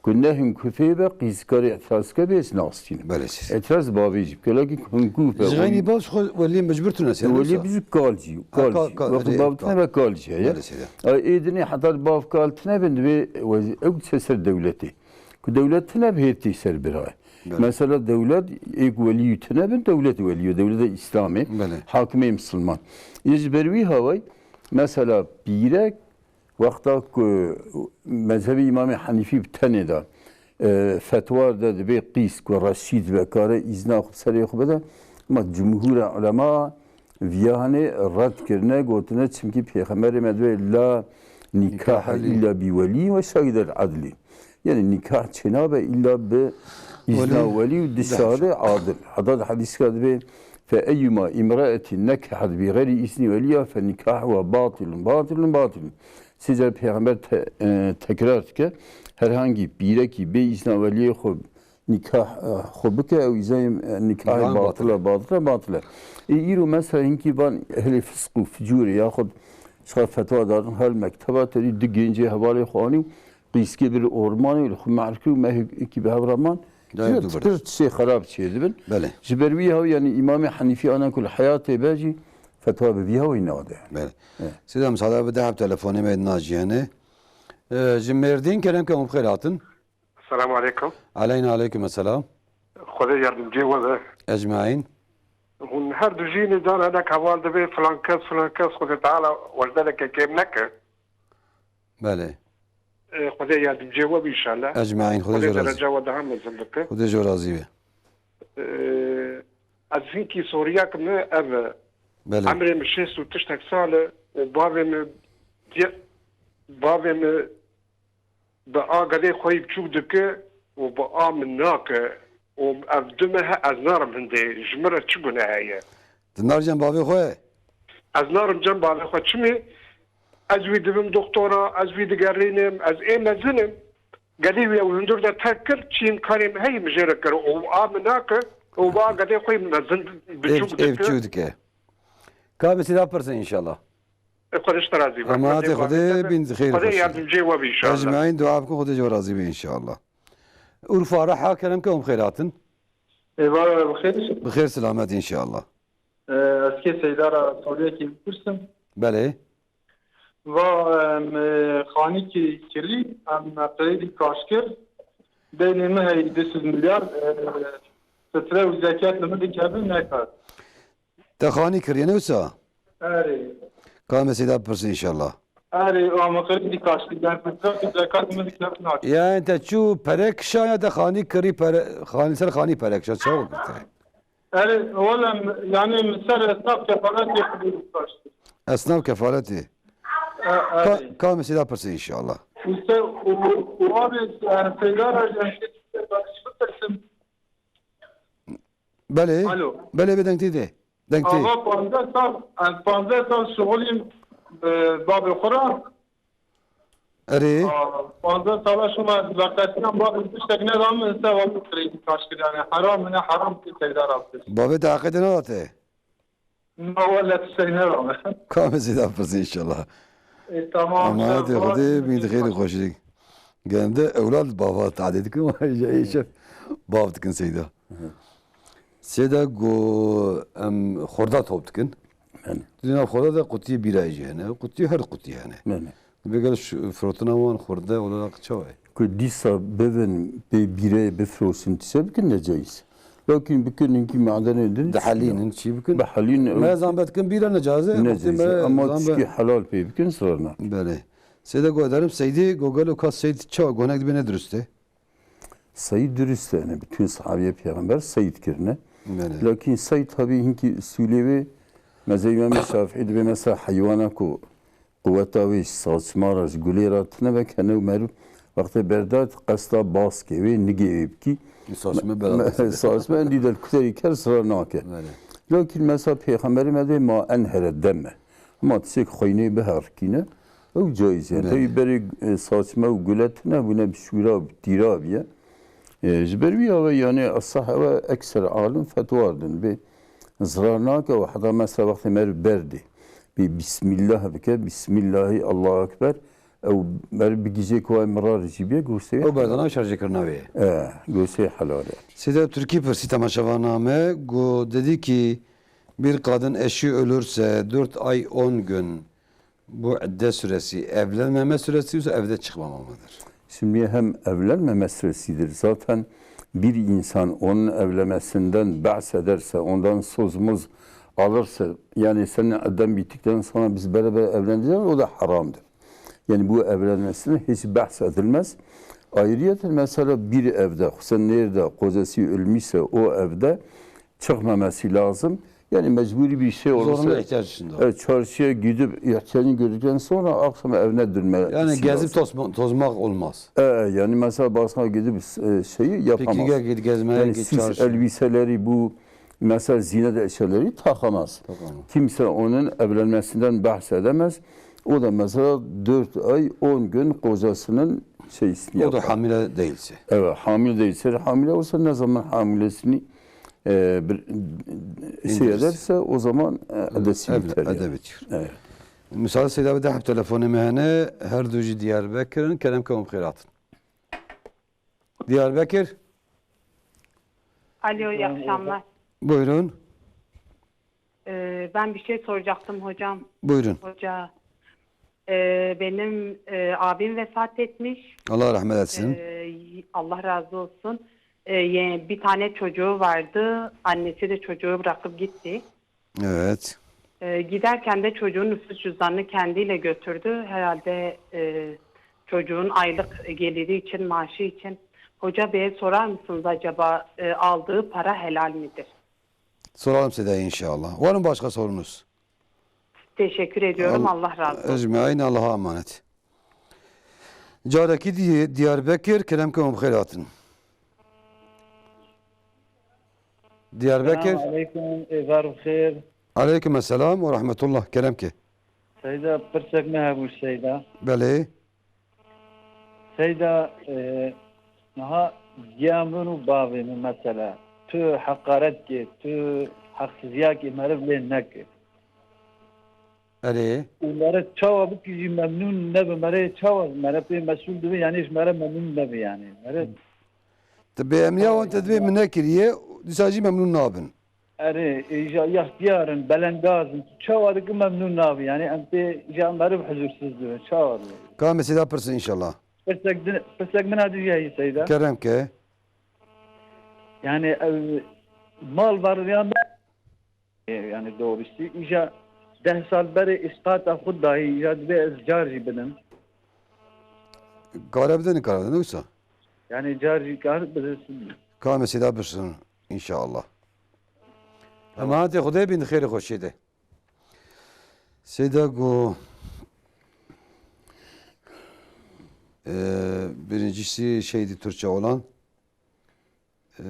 Ku ne hinkûfê be qîz kare îtiraz ke bê ez nastînim. Belê, siz. Îtiraz bavê jî bike, lakin ku hinkûf be. Ji xeynî bav ji xwe weliyê mecbur tune sê. Weliyê bijî kal jî, kal jî. Wextê bav tine be kal jî heye. Belê, siz. Ay, ê dinê heta bav kal tine bin divê wez-, ew diçe ser dewletê. Ku dewlet tine bi hêtî ser bira. Belê. Mesela dewlet êk welî tine bin, dewlet welî, dewleta Îslamê, Belê. Hakimê Misilman. Yê ji ber wî haway, mesela pîrek wexta ku mezhebê Îmamê Henîfî bi tenê de, e, fetwa de dibê qîz ku reşîd be kare îzna xwe bi serê xwe bide, ma cumhûra ulema viya hanê red kirine, gotine, çimkî Pêxemberê me dibê la nîkahe îlla bi welî ve şahidel adlî. Yani nîkah çênabe îlla bi îzna welî û di şahidê adil. Heta di hedîsika dibê, "Fe eyyuma imraetin nekahat bi gayri izni weliya fe nikahuha batilun, batilun, batilun." Sê car Pêxember te-, e, tekrar dike, herhangî pîrekî bê îzna weliyê xwe nîkah, e, xwe bike, ew îzayê, e, nîkahê batil e, batil e, batil e. Ê îro mesela hinkî van ehlê fisq û ficûrê yaxud ji xwe fetwa dadin, hal mekteba te dî du gencê hevalê xwe anî û qîzkê bir ormanê û li xwe mehr kir û mehekî bi hev re man. Pir tiştê xerab çêdibin. Belê. Ji ber wî hew, yanî Îmamê Henîfî ana ku li heyatê be jî fetwa bi vî hewî nade. Belê. Evet. Sêda, misada bide, hep telefonê me dina jî hene. Ee, ji Mêrdîn kerem ke hûn bi xêr hatin. Selamu aleykum. Aleyna aleykum esselam. Xwedê yardimcê we be. Ecmaîn. Hûn her du jî nêzan hinek heval dibê filan kes, filan kes, Xwedê Teala wecdeleke kêm neke. Belê. E, Xwedê yardimcê we be înşallah. Ecmaîn, Xwedê Xwedê jê razî. Dereca we daha mezin bike. Xwedê jê razî be. E, ez hinkî soriyek mi ev e. Belê. Emrê min şêst û tiştek sal e û bavê min diye-, bavê min bi a gedê xwe yî biçûk dike û bi a min nake û ev du meh e ez narim hindê, ji min re çi gune heye? Tu nar cem bavê xwe? Ez narim cem bavê xwe. Çimê? Ez wî dibim doktora, ez wî digerînim, ez ê mezin im. Gelî wî ew hundir de terk kir, çi îmkanê min heye min jê re kir û a min nake û bi a gedê xwe yî mezin biçûk dike. Ê biçûk dike. Ka bi sîda pirsin înşallah. E, Xwedê ji te razî be. Emanetê Xwedê, Xwedê bin xêr. Xwedê yardimcê we be înşallah. Ecmaîn dua bikin, Xwedê ji we razî be înşallah. Urfa, Reha, kerem ke hûn bi xêr hatin. Êvar, bi xêr. Bi xêr selamet înşallah. E, ez kê Seydara soriyekî bipirsim. Belê. Va, em, e, xanîkî kirî, em, e, qeydî kaş kir. Deynê min heyî du sed milyar, e, fitre û zekat li min dikeve nekar. Te xanî kiriye ne wisa? Erê. Ka me seyda bipirsin înşallah. Erê, ama qeydî kaştî, yani fitre û zekat min dikeve nakir. Yani te çû pere kişa ya te xanî kirî pere, xanî ser xanî pere kişa, çawa kir te? Erê, wele yani min ser esnaf kefaletê xwedî kaştî. Esnaf kefaletê. E, erê. Ka, ka me seyda bipirsin înşallah. Û se, û, û abi, e, seyda ra, yani, bipirsim. Belê. Alo. Belê, bê dengtê de. Dengtê. Ava panzdeh sal, ez panzdeh sal şixulîm, e, babê xwe re. Erê. A, panzdeh sala şûna veqetiyan babê tiştek nedamin, se wa min kreyî kaş kir, yani heram ne heram ki seyda rastî. Babê te heqê te nedate? Na wele tiştek nedamin. Ka me seyda bipirsin înşallah. E, tamam. Emanetê Xwedê, bîn di xêr û xweşî. Genelde ewlad bava tadê dikin, ê şef bav dikin seyda. Hı hı. Seyda go em xorda top dikin. Belê. Di nav xorda de qutiyê bîrayê jî hene, qutiyê her qutiyê hene. Belê. Dibê gel şu firotina wan xorda wala çawa ye? ku dîsa bivin pê bîreyê bifroşin tişe bikin necayîz. Lakin bikin hinkî madenê din Dihelînin, çî bikin? Bihelîn, Me zanbet kin bîra necaze, Necayîz. Ama tişkî helal pê bikin zirarna. Belê. Seyde goderim, Seydî gogel û ka Seyd çawa gonek dibe ne dirust e? Seyd dirust e, yani bütün sahabiye peygamber Seyd kirine. Belê. Lakin Seyd tabi hinkî usulê wê, mezhebê Îmam Şafîî dibe mesela heywana ku quweta wê ji saçma re, ji gulê re tine ve kene û meriv wextê berdat qesta baskê wê, nigê wê bikî. Saçma bela Me- Saçma endî del kuterî ker sirar nake. Belê. Lakin mesela peyxemberê me dê ma enhere deme. Ama tişek xweynê biherikîne, ew caiz yani. Belê. Tabii berê, e, saçma û gule tine bûne bi şûra, bi tîra biye. E, ji ber wî ya ve yani esah ewe ekser alim fetwa din. Bê zirar nake û heta mesela wextê meriv berdê. Bê Bismillah bike, Bismillahî Allahu Ekber. Ew meriv bigîjê ku ay mirar jî bê, goştê Ew berdana şarjê kirina wê ye. E, goştê helal e. Seyda Türkî pirsî temaşevana me, got, dedi ki, bir kadın eşi ölürse dört ay on gün bu idde süresi evlenmeme süresi yoksa evde çıkmama mıdır? Şimdi hem evlenmeme süresidir. Zaten bir insan onun evlenmesinden bahsederse, ondan söz muz alırsa, yani senin idden bittikten sonra biz beraber evleneceğiz, o da haramdır. Yani bu evlenmesine hiç bahsedilmez. Ayrıyeten mesela bir evde, hususen nerede kocası ölmüşse o evde çıkmaması lazım. Yani mecburi bir şey olursa, Zorunlu ihtiyaç içinde. E, çarşıya gidip ihtiyacını gördükten sonra akşam evine dönmesi Yani gezip lazım. tozma- tozmak olmaz. E, yani mesela başka gidip, e, şeyi yapamaz. Pikniğe git, gezmeye Yani git, süs çarşı. elbiseleri, bu mesela ziynet eşyaları takamaz. Takamaz. Kimse onun evlenmesinden bahsedemez. O da mesela dört ay on gün kocasının şeysini O da yapar. hamile değilse. Evet, hamile değilse, hamile olsa ne zaman hamilesini, e, bir, şey Bildiririz. ederse o zaman, e, iddesi Evle- biter yani. Ede bitiyor. Evet. Müsaade Seyda abi, dehb telefonê me hene, her du jî Diyarbekir in, kerem ke hûn bi xêr hatin. Diyarbekir. Alo, iyi akşamlar. Buyurun. Ee, ben bir şey soracaktım hocam. Buyurun. Hoca, e, benim, e, abim vefat etmiş. Allah rahmet etsin. Ee, y- Allah razı olsun. Ee, ye- bir tane çocuğu vardı. Annesi de çocuğu bırakıp gitti. Evet. Ee, giderken de çocuğun nüfus cüzdanını kendiyle götürdü. Herhalde, e, çocuğun aylık geliri için, maaşı için. Hoca Bey'e sorar mısınız acaba, e, aldığı para helal midir? Soralım size inşallah. Var mı başka sorunuz? Teşekkür ediyorum. Al- Allah razı olsun. Ecmaîn, Allah'a emanet. Carekî Di- Diyarbekir, kerem ke hûn bi xêr hatin. Diyarbekir. Selam aleykum, êvar bi xêr. Aleykum selam ve rahmetullah, kerem ke. Seyda, pirsek me hebû Seyda. Belê. Seyda, e, niha giya min û bavê min mesela, tu heqaret kê, tu heqsiziyakê meriv lê neke. Erê. Û mere çawa bikî jî memnûn nebe, mere çawa mere pê mesûl dibe, yanî ji mere memnûn nebe yanî. Mere Ti bêemniya wan te divê min nekiriye, dîsa jî memnûn nabin. Erê, îja ya diyar in, belengaz in. Tu çawa dikî memnûn nabî? Yanî em pê îja meriv huzûrsîz dibin. Çawa dibin? Ka me Seyda pirsin înşallah. Pirsek din, pirsek min a dijî heyî Seyda. Kerem ke. Yanî ev mal var ya me, yanî doğrusu. Îja deh sal berê îsqata xwe dayî, îja divê ez car jî bidim. Kare bide, nikare bide, ne wisa? Yanî car jî kar bidirsin. Ka me Seyda pirsin înşallah. Tamam. Emanetê Xwedê bin, xêrê xweşiyê de. Seyda got, e, birincisi şeydi Türkçe olan, e,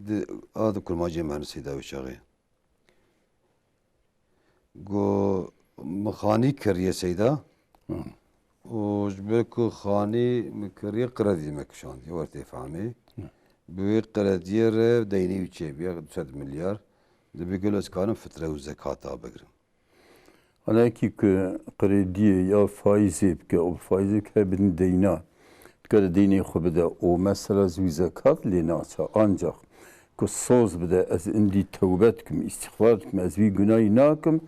di, adı kurmacê me Seyda Uçağı. Got, min xanî kiriye Seyda. Hı. Û ji ber ku xanî min kiriye, kredî me kişandiye, wer tê fehmê. Hı. Bi wê krediyê re deynê wî çêbiye du sed milyar. Dibê gelo ez karim fitre û zekata bigrim? Anekî ku krediyê ya faîzê bike û faîzê bike bin deyna, dikare deynê xwe bide û mesela zû zekat lê naçe. Ancak ku soz bide, ez indî tewbe dikim, îstixfar dikim, ez vî gunahî nakim,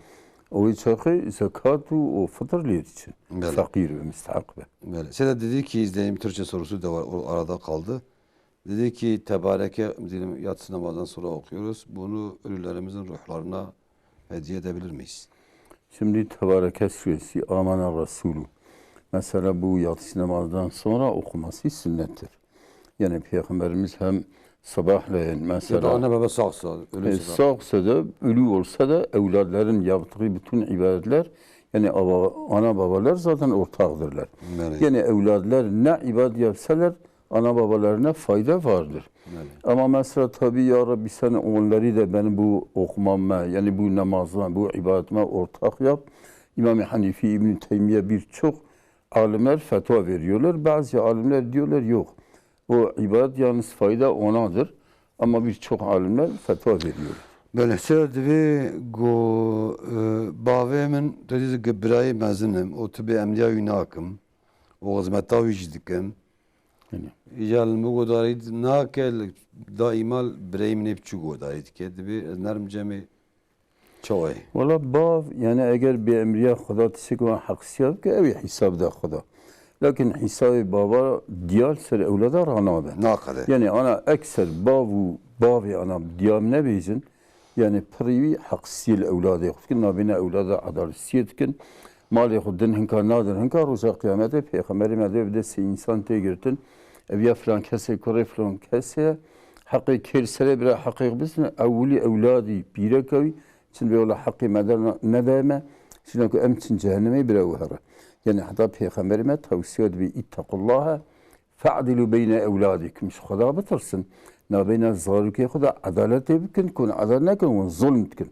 O çaxê zekat û, û fitr lê diçin. Belê. Feqîr ve, müstehak be. Belê. Seyda dedi ki, izleyim, Türkçe sorusu da var, o arada kaldı. Dedi ki, tebareke, diyelim, yatsı namazdan sonra okuyoruz. Bunu ölülerimizin ruhlarına hediye edebilir miyiz? Şimdi Tebareke suresi, Amana Resulü. Mesela bu yatsı namazdan sonra okuması sünnettir. Yani Peygamberimiz hem sabahleyin mesela, ya da anne baba sağsa, ölü e, sağ olsa da, ölü olsa da evlatların yaptığı bütün ibadetler, yani aba-, ana babalar zaten ortaktırlar. Yani. Yani evlatlar ne ibadet yapsalar, ana babalarına fayda vardır. Yani. Ama mesela tabii, ya Rabbi, sen onları da benim bu okumama, yani bu namazıma, bu ibadetime ortak yap. İmam-ı Hanifi, İbn-i Teymiye, birçok alimler fetva veriyorlar. Bazı alimler diyorlar yok. O ibadet yalnız fayda onadır. Ama birçok alimler fetva veriyor. Belê, seyda divê ku, e, bavê min, tu dî ku birayê mezin im û tu bêemriya wî nakim û xizmeta wî jî dikim. Belê. Ya li min guhdarî nake, li daîma li birayê min ê biçûk guhdarî dike. Divê ez nerim cemê çawa ye? Wala bav, yani eger bêemriya Xweda tiştek wan heqisiya bike, ew ê hîsab da Xweda. Lakin hîsabê bava diyar ser ewlada ranade. Naqede. Yani ana ekser bav û bavê ana diyar nebêjin, yani pirî wî heqisiyê li ewladê xwe dikin, nabêne ewlada edaletiyê dikin. Malê xwe din hinka nadin, hinka roja qiyametê Pêxemberê me dê bi destê însan tê girtin. Ev ya filan kesê kurê filan kesê ye. Heqê kêr serê bira heqê xwe bisin, ewilî ewladî pîreka wî, çin vê wela heqê me de ne-, nedayê me, çina ku em çin cehennemê bira wî here. Yani heta Pêxemberê me tewsiya dibê, "Îttequllahe fe'dilû beyne ewladikum." Ji Xweda bitirsin. Nabeyna zarokê xwe de edaletê bikin, ku hûn edalet nekin, hûn zulm dikin.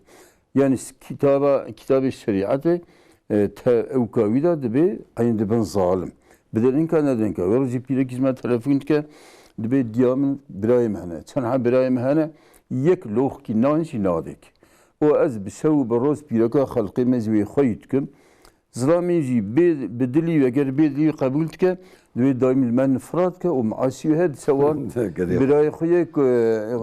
Yani s-, kitaba, kitabê şerîetê, e, te ewka wî de dibê, eyn dibin zalim. Bidin inka nedin inka. Wê rojî pîrekî ji me telefon dike, dibê diya min birayê min hene. Çend ha birayê min hene, yek loxkî nan jî nadêk. Û ez bi şew û bi roj pîreka xelqê me ji wê xweyî dikim. Zilamê jî bê, bi dilî, eger bê dilî qebûl dike, divê daîm li me nifrat ke û meaşî wê he diçe wan. Gedê. Birayê xwe yê ku,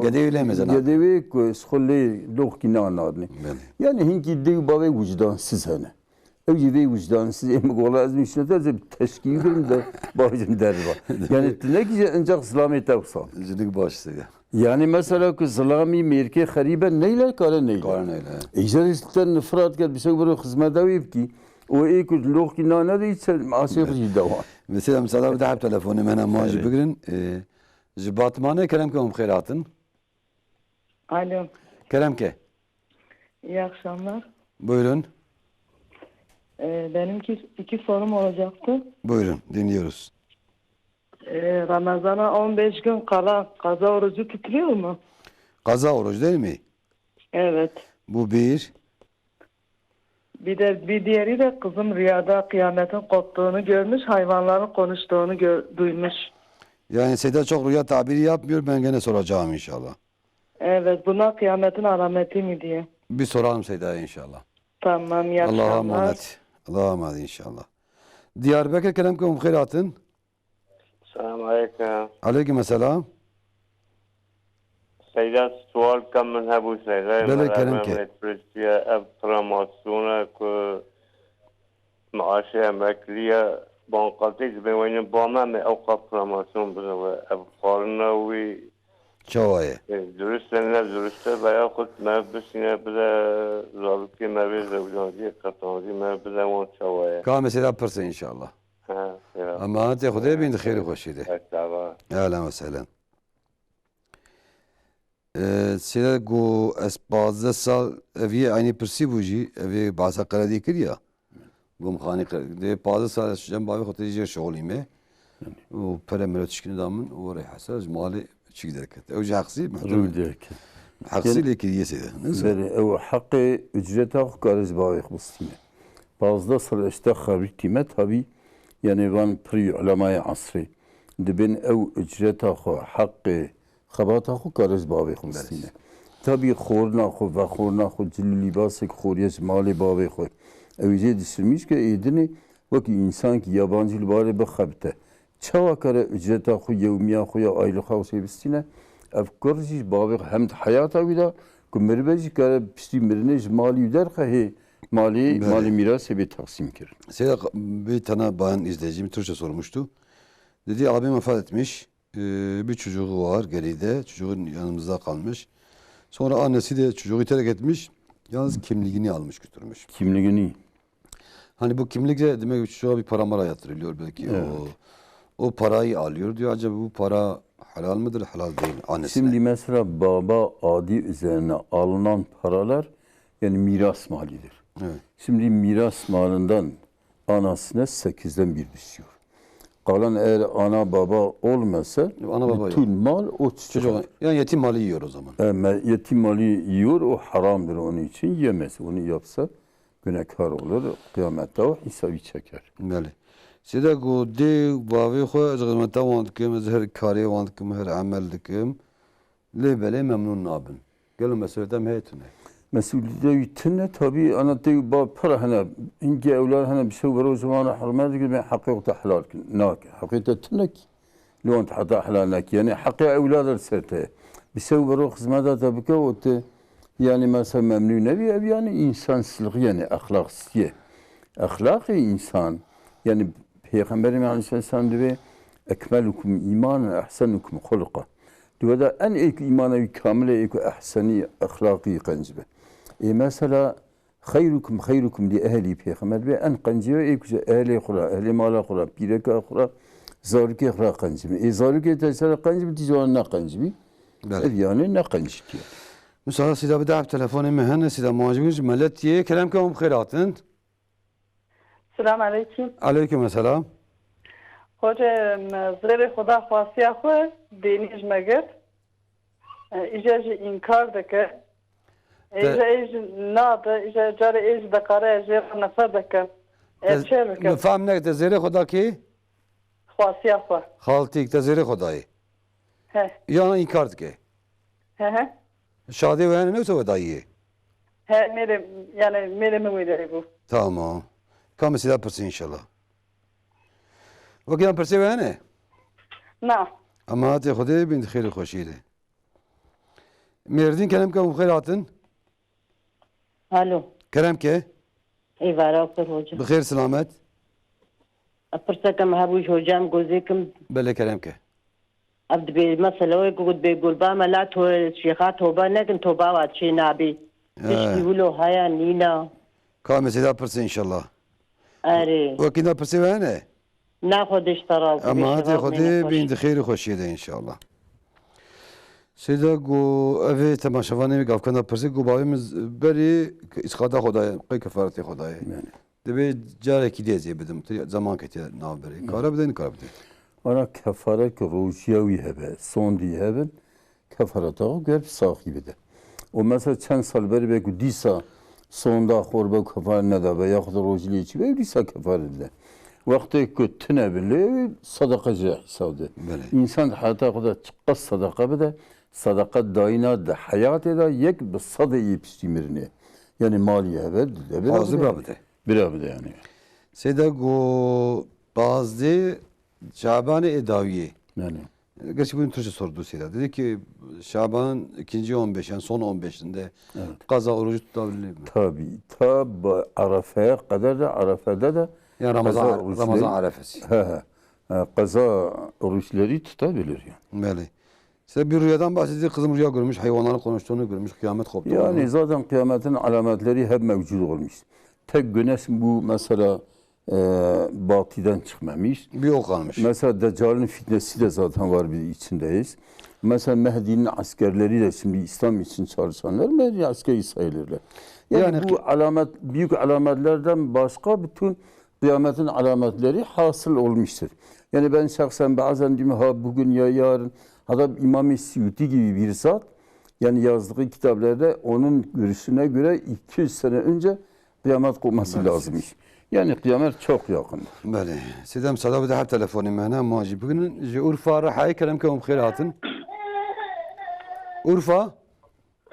gedê wê lê mezin gedê wê ku ji xwe lê loxkî nan nadinê. Belê. Yani hinkî dê û bavê wijdansiz hene. Ew jî vê wijdansiz ê min gola ez nişte te, ez ê bi teşkî kirim de bavê jin derva. Yani tu nekî jî encaq zilamê te wisa. Jinik baş seyda. Yani mesela ku zilamî mêrkê xerîbe neyle kare neyle. Kare neyle. Êjar te nifrat ket, bi şew biro xizmeta wê bikî. Û ê ku loxkî nan nedî, çend asê xwe jî dewa. Mesela, mesela bir daha telefonê me hene, ma jî bigirin. Ee, ji Batmanê kerem ke hûn bi xêr hatin. Alo. Kerem ke. İyi akşamlar. Buyurun. Ee, benim iki, iki sorum olacaktı. Buyurun, dinliyoruz. Ee, Ramazan'a on beş gün kala kaza orucu tutuluyor mu? Kaza oruç değil mi? Evet. Bu bir. Bir de, bir diğeri de kızım rüyada kıyametin koptuğunu görmüş, hayvanların konuştuğunu gör-, duymuş. Yani Seyda çok rüya tabiri yapmıyor, ben gene soracağım inşallah. Evet, bunlar kıyametin alameti mi diye. Bir soralım Seyda'ya inşallah. Tamam, iyi akşamlar. Allah'a emanet. Allah'a emanet inşallah. Diyarbakır, kerem ke hûn bi xêr hatin. Selam aleykum. Aleykum selam. Seyda, sual ka min hebû, Seyda. Belê, kerem ke. Ev promosyon e ku maaşê emeklî ye, banqatî dibê weyne ba me, me ew qat promosyon bide we. Ev xwarina wî çawa ye? E, durust e, ne durust e, veya xwe me bişîne bide zarokê me vê zewcandî, qezancî me bide wan çawa ye? Ka me Seyda pirse inşallah. Ha, selam. Emanetê Xwedê bin, di xêr û xweşî de. Estağfurullah. Ehlen ve sehlen. Ee, Seyda got, ez pazdeh sal, ev yê eynî pirsî bû jî, ev yê behsa qeredî kir ya. Gomxanî qeredî. Dê pazdeh sal ez cem bavê xwe tê jê şixulî me. Û pere mero tişkîne da min û rê hesel ji malê çîk derket. Ew jî heqsî, muhtemel. Rû derket. Heqsî lê kiriye Seyda. Neyse. Belê, ew heqê ucreta xwe kare ji bavê xwe bistîne. Pazdeh sal ez te xebitî me, tabî, yani van pirî ulemayê esrê. Dibên ew ucreta xwe, heqê xebata xwe kare ji bavê xwe bistîne. Tabî xorina xwe, vexorina xwe, cil û lîbasek xoriye ji malê bavê xwe. Ew ê jê dişirmîş ke êdinê wekî însankî yabancî li barê bixebite. Çawa kare ucreta xwe, yewmiya xwe ya aylıxa xwe bistîne? Ev kur jî ji bavê xwe hem di heyata wî de ku miribe jî kare piştî mirinê ji malî wî derxe hê Malî, Belê. malî mîrasê bê teqsîm kirin. Seyda, bir tane bayan izleyicimiz Türkçe sormuştu. Dedi, abim vefat etmiş. Ee, bir çocuğu var geride. Çocuğun yanımızda kalmış. Sonra annesi de çocuğu terk etmiş. Yalnız kimliğini almış götürmüş. Kimliğini. Hani bu kimlik de demek ki çocuğa bir para mara yatırılıyor belki. Evet. O, o parayı alıyor diyor. Acaba bu para helal mıdır, helal değil annesine? Şimdi mesela baba adı üzerine alınan paralar yani miras malidir. Evet. Şimdi miras malından anasına sekizden bir düşüyor. Kalan eğer ana baba olmasa Ana baba yok. bütün mal o çocuğa. Çocuğa, yani yetim malı yiyor o zaman. E, me- yetim malı yiyor, o haramdır onun için, yemez. Onu yapsa günahkar olur, kıyamette o hesabı çeker. Belê. Sêde ku dê bavê xwe ez xizmeta wan dikim, ez her karê wan dikim, her emel dikim. Lê belê memnûn nabin. Gelo mesuliyeta me heye tune? Mesuliyeta wî tune, tabî ana tê wî ba pir hene. Hinkî ewlad hene, bi şew bero ziman hurmet dikin, ben heqê xwe te helal kin. Nake. Heqê te tune ki. Li wan te heta helal nake. Yani heqê ewlad li ser te ye. Bi şew bero xizmeta te bike û te yani mesela memnûn nebî, ev yani insansizlik yani exlaqsizliye. Exlaqê insan yani Peyxemberê me aleyhisselam dibê ekmelukum îmanen ehsenukum xulqa. Di we de en êk îmana wî kamil e, êk ehsenî exlaqî qenc be. Ê mesela xeyrukum xeyrukum li ehlî Peyxember dibê en qencî we êk ji ehlê xwe re, ehlê mala xwe re, pîreka xwe re, zarokê xwe re qenc be. Ê zarokê te ser qenc bi, tî ji wan ne qenc bî. Belê. Ev yani ne qencî ye. Misala sîda bide ev telefonê me hene, sîda muajibin ji Meletiyê. Kerem ke hûn bi xêr hatin. Selam aleyküm. Aleyküm selam. Hocam, zêrê Xuda xwasiya xwe dênî ji me girt. E, îje jî înkar dike. E, Te- îje ê jî nade, îje carê ê jî diqare jê re nefret dike. E, Te- çê bike. Min fam nekir, te zêrê Xuda kî? Xwasiya xwe. Xaltîk, te zêrê Xuda yê. He. Yana înkar dike? He he. Şadê we hene, ne wisa we dayiyê? He, mêrê, yani mêrê min wê derê bû. Tamam. Ka min sîda pirsî inşallah. Wekî yan pirsê we hene? Na. Emahatê Xwedê bin di xêr û xweşiyê de. Mêrdîn, kerem ke hûn bi xêr hatin. Alo. Kerem ke. Êvara xêr hocam. Bi xêr silamet. Pirseke min hebû ji hocam gozê kim. Belê kerem ke. Ev dibê mesela wê ku dibê gulba me la to şêxa toba nekin, toba wa çê nabê. He. Tiştî wilo haya nîna. Ka me sêda pirse inşallah. Erê. Wekî na pirsê we hene? Na Xwedê ji te razî be, Emahatê şeva Xwedê bimîne xweş. Bin di xêr û xweşiyê de inşallah. Sêda ku evê temaşevanê gavkena pirsê ku bavê min z- berê îsqata xwe daye, qey kefaretê xwe daye. Yani. Divê carekî dê ez ê bidim. Tu zaman ketiye navberê. Hı. Kare bide, nikare bide. Ana kefaret ki rojiya wî hebe, sondî hebin, kefareta xwe ger saxî bide. O mesela çend sal berî be ku dîsa sonda xwe be kefaret nedabe, yaxud rojî lê çi be, dîsa kefaret bide. Wextê ku tune bi lê, sadaqa jî hesab de. Belê. Însan di heyata xwe de çiqas sadaqa bide, sadaqa dayîna di heyatê de yek bi sedê yê piştî mirinê. Yani malî hebe, dide bira Azî bide. Bira bide. Bira bide yani. Seyda go pazdeh Şabanê ê dawiyê. Yani. Gerçi bunu Türkçe sordu Seyda. Dedi ki Şaban'ın ikinci on beş, yani son on beşinde Evet. kaza orucu tutabilir mi? Tabii. Ta ba- Arafe'ye kadar da Arafe'de de Yani Ramazan, kaza oruçları- Ramazan arefesi. He, he. Ha, kaza oruçları tutabilir yani. Belli. Size bir rüyadan bahsedecek. Kızım rüya görmüş, hayvanların konuştuğunu görmüş, kıyamet koptuğunu. Yani zaten kıyametin alametleri hep mevcut olmuş. Tek güneş bu mesela, e, batıdan çıkmamış. Bir o kalmış. Mesela Deccal'in fitnesi de zaten var, biz içindeyiz. Mesela Mehdi'nin askerleri de şimdi İslam için çalışanlar Mehdi askeri sayılırlar. Yani Yani bu ki- alamet, büyük alametlerden başka bütün kıyametin alametleri hasıl olmuştur. Yani ben şahsen bazen diyorum, ha bugün ya yarın, hatta İmam-ı Suyuti gibi bir zat, yani yazdığı kitaplarda onun görüşüne göre iki yüz sene önce kıyamet kopması Maalesef. lazımmış. Yani kıyamet çok yakın. Belê. Sêda, misada bide her telefonê me hene, ma jî bigrin. Ji Urfa re Heyî, kerem ke hûn bi xêr hatin. Urfa.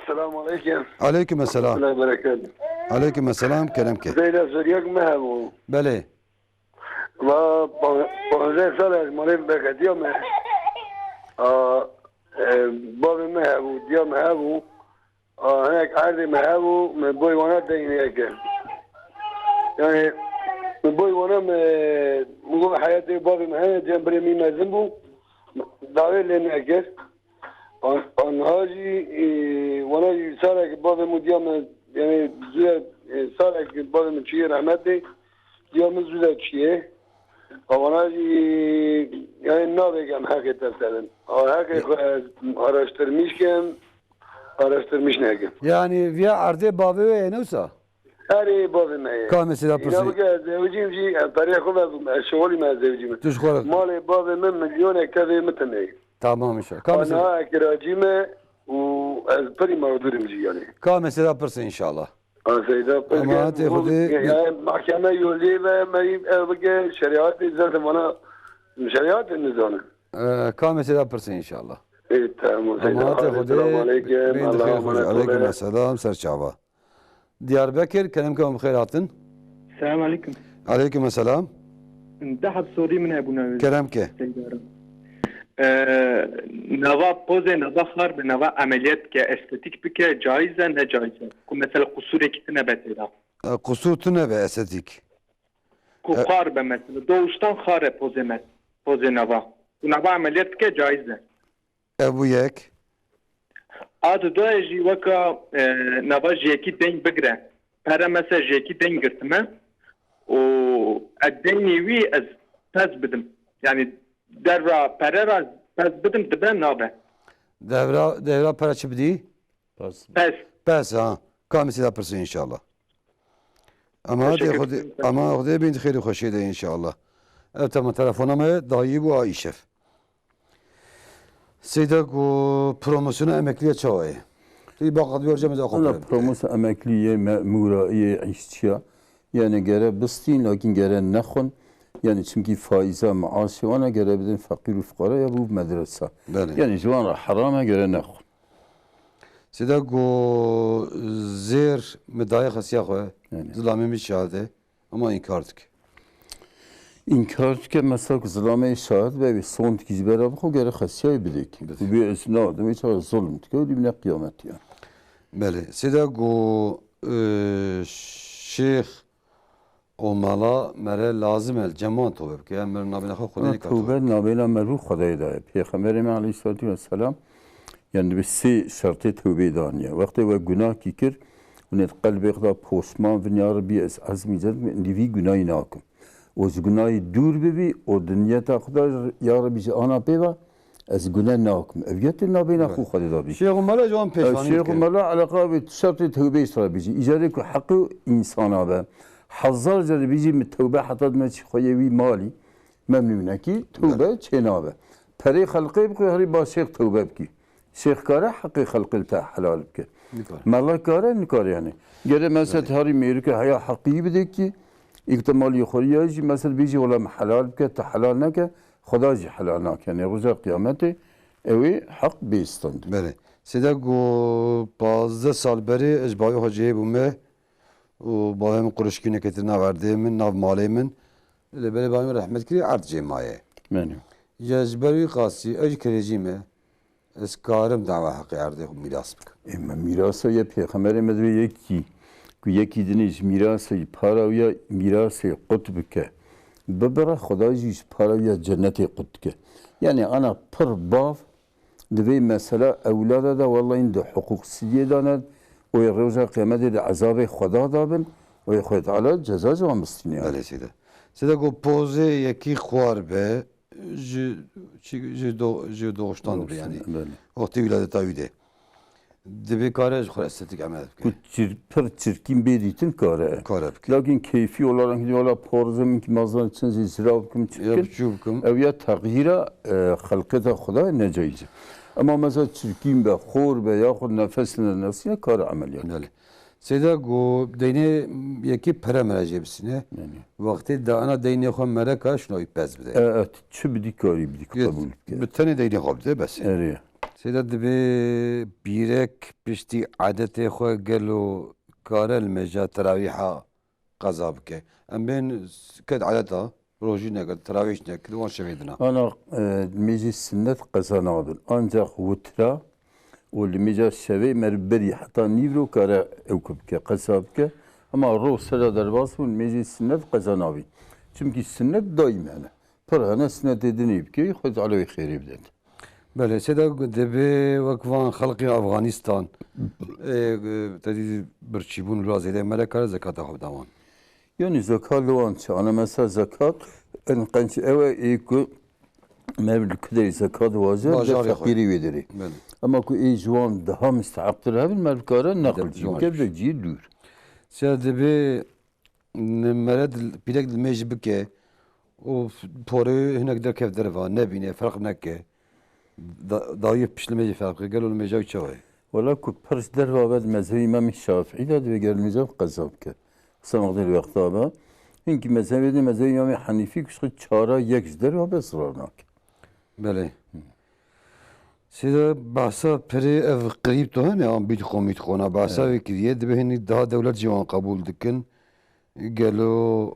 Selamun aleyküm. Aleyküm selam. Rahmetullahi berekatuhu. Aleyküm selam, kerem ke. Zeyda, zeriyek me hebû. Belê. Va, pa- panzdeh sal ez malê berketiya me. A, e, bavê me hebû, diya me hebû. A, hinek erdê me hebû, me boy wana deynê yeke. Yani, min boy wana me, min got heyatê bavê min heye, cem birê min mezin bû. Dawê lê nekir. An-, anha jî, e, wana jî sarek bavê min diya min, yani, zû, e, sarek bavê min çûye rehmetê, diya min zû de çûye. A wana jî, yani, nabêgem heqê te serin. A heqê xwe ez araştirmîş kem, araştirmîş nekim. Yani, viya erdê bavê wê ye, ne wisa? Erê, bavê me ye. Ka mesela pirsî? Îna bike ez zewicîm jî, em perê xwe vebûm, ez şixulî me ez zewicî me. Tu ji xwe re. Malê bavê min milyonek tevê min tune ye. Tamam inşallah. Ka mesela? Ana kiracî me û ez pirî mağdurim jî yani. Ka mesela pirsî inşallah. Ka seyda pirke, Emanetê Xwedê. Yani mahkeme yolê ve me ev bike şeriatê zaten bana şeriatê nizane. Ee, ka mesela pirsî inşallah. Ê, tamam, seyda. Emanetê Xwedê. Selamun aleyküm. Bin Allah xêr xweş. Emanet olun. Aleyküm selam, serçava. Diyarbekir, kerem ke bi xêr hatin. Selam aleyküm. Aleyküm selam. Dehab sorî min hebûna wê. Kerem ke. Seydarim. Ee, nava pozê nava xar bi nava emeliyat ke estetik bike caiz e ne caiz e? Ku mesela qusurê ki tine be têda. E, qusur tune be estetik. Ku E- xar be mesela. Doğuştan xar e pozê me. Pozê nava. Ku nava emeliyat bike caiz e. Ev bû yek. A di doyê jî weka, e, nava ji yekî deyn bigire. Pere mesela ji yekî deyn girtime û ez deynê wî ez pez bidim. Yani derva pere ra pez bidim dibe nabe. Devra, devra pere çi bidî? Pez. Pez. Pez ha. Kamî sida pirsî inşallah. Ama Teşekkür Xwedê, ederim. Ama Xwedê bin xêr û xweşê de inşallah. Ev tema telefona me dayî bû a îşev. Seyda ku promosyona emekliye çawa ye? Tu baka diyor cem da Valla komple. Promosyon emekliyê, memura, yê işçiya. Yani gere bistîn, lakin gere nexwin. Yani çimkî faiza maaşê wana gere bidin feqîr û fuqara ya bû medresa. Belê. Yani ji wan re heram e gere nexwin. Seyda ku zêr mi daye xesiya xwe, Yani. Zilamê min şahide, ama înkar dike. Înkar dike, mesela ku zilamê şahid be, wê sondkî ji bera bixwe gere xesiyayê bidê ki. Bidê. Ku bê ez nadim, wê çawa zulm dike, wê dibine qiyametiya. Belê. Seyda ku, e, şêx û mala mere lazim e, ceman tobe bike. Em nabêna xwe Xwedê Ama neka tobe. Tobe nabêna merû Xwedayê daye. Pêxemberê me aleyhissalatu vesselam, yani bi sê şertê tewbê daniye. Wextê we gunahkî kir, hûn ê di qelbê xwe de poşman bin, ya Rebî ez ezmî ced, êndî vî gunahî nakim. Û ji gunahî dûr bibî û di niyeta xwe de, ya Rebî ji ana pê ve ez gune nakim. Ev yetê nabêna xwe Xwedê de bî. Şêx û mela ji wan pêşanî Şêx û dike. Mela eleqa bi şertê tewbê ji te re bî jî. Îcarê ku heqê însana be, hezar cere bî jî min tewbe heta dime çi xweyê wî malî, memnûnekî tewbe çê nabe. Perê xelqê bixwe herî ba şêx tewbe bikî. Şêx kare heqê xelqê li te helal bike. Nikare. Mela kare nikare yani. Gere mesela Evet. Harî mêrike heya heqî bide ki, îktimalî xwe ya jî mesela bêjî wela min helal bike, te helal neke, Xweda jî helal nake. Yani roja qiyametê ew ê heq bê stand. Belê. Sêde ku pazdeh sal berê ez ji bavê xwe cihê bûme û bavê min qurişkî neketine nav erdê min, nav malê min. Lê berê bavê min rehmet kirî erd cê maye. Belê. Ya ji ber wî qasî ez jî kirêcî me. Ez karim dawa heqê erdê xwe mîras bikim. Ê me mîrasa ye pêxemerê me divê yekî, ku yekî dinê ji mîrasê para wî ya mîrasê qut bike. Bibire Xweda jî ji para wî ya cennetê qut dike. Yani ana pir bav di vê mesela ewlada de wellahî di huquqsiziyê de ne, û yê roja qiyamete de ezabê Xweda da bin, û yê Xwedê Teala ceza ji wan bistîne. Belê sêde. Sêde ku pozê yekî xwar be, ji, çi, ji do-, ji doğuştan dibe, yani. Doğuştan, belê. Wextê wîladeta wî de. Dibê kare ji xwe estetik emel bike. Ku çir-, pir çirkîn bê dîtin kare. Kare bike. Lakin keyfî olarak, wala porzim ki mazan çin zî zira bikim çi Ya bikim. Biçû bikim. Ew ya texyîra, e, xelqeta Xwedayê necayîz e. Ema mesela çirkîn be, xor be, yaxud nefes ne, nesîne kare emeliyat. Belê. Seyda ku deynê yekî pere mere jê bisîne. Yani. Wextê dana deynê xwe mereka şino wî pez bide. E, e, çi bidî karî bidî, Yê qebûl bike. Bi tenê deynê xwe bide bes. Erê. Seyda dibê bîrek piştî edetê xwe gelo kare li mêja terawîha qeza bike. Em bên ket edeta. Rojî nekir, terawîh nekir, wan şevê dina. Ana, e, mêjî sinnet qeza nabin. Ancak witra û li mêja şevê mer berî heta nîvro kare ew ku bike, qeza bike. Ema ro sera derbas bûn, mêjê sinnet qeza nabî. Çimkî sinnet daîm hene. Pir hene, sinnetê dinê bikey, Xwedê Teala wê xêrê bidet. Belê, sê de dibê wek van xelqê Afganistan, ê, e, tedî birçîbûn wila zêde me re kare zekata xwe bida wan. Yanî zekat li wan çi? Ana mesela zekat, en qenc ew e, ê ku me li ku derê zekat waze, de Bajarê xwe. Feqîrî wê derê. Belê. Ema ku ê ji wan daha misteheqtir hebin, me dikare neqil jî bike, bide cihê dûr. Sê dibê N-, mere dil-, pîrek dilmêj bike û f-, porê hinek derkev derva, nebîne, ferq neke. Da-, dawiyê pişt limêjê ferq bike. Gelo limêja wî çawa ye? Wela ku pir ji derva be di mezhebê Îmamê Şafîî de divê gel limêja qeza bike. Qisa mexdil wexta be. Hinkî mezhebê de mezhebê Îmamê Henîfî ku ji xwe çara yek ji derva be zirar nake. Belê. Hı. Sê de behsa perê ev krîpto hene, an Bitcoin, Bitcoin-a behsa Evet. wê kiriye, dibê hinî daha dewlet jî wan qebûl dikin. Gelo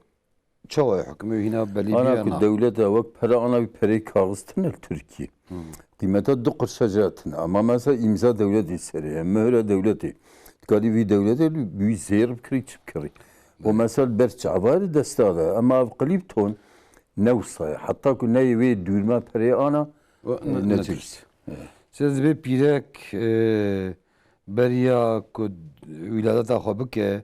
çawa ye hukmê wî hîna belî bûye ya na? Ana ku dewleta wek pere ana wî perê kaxiz tine li Tirkiyê. Hmm. Qîmeta du qirşa jê tine. Ama mesela îmza dewletê serê ye, mühre dewletê. Dikarî vî dewletê bi wî zêr bikirî, çi bikirî. O Evet. mesela ber çava li desta de. Ama ev qilîb ton ne wisa ye. Heta ku neyê wê dûrme perê ana, O, e, ne, ne neçik. Sê dibê pîrek, e, beriya ku wîladeta xwe bike,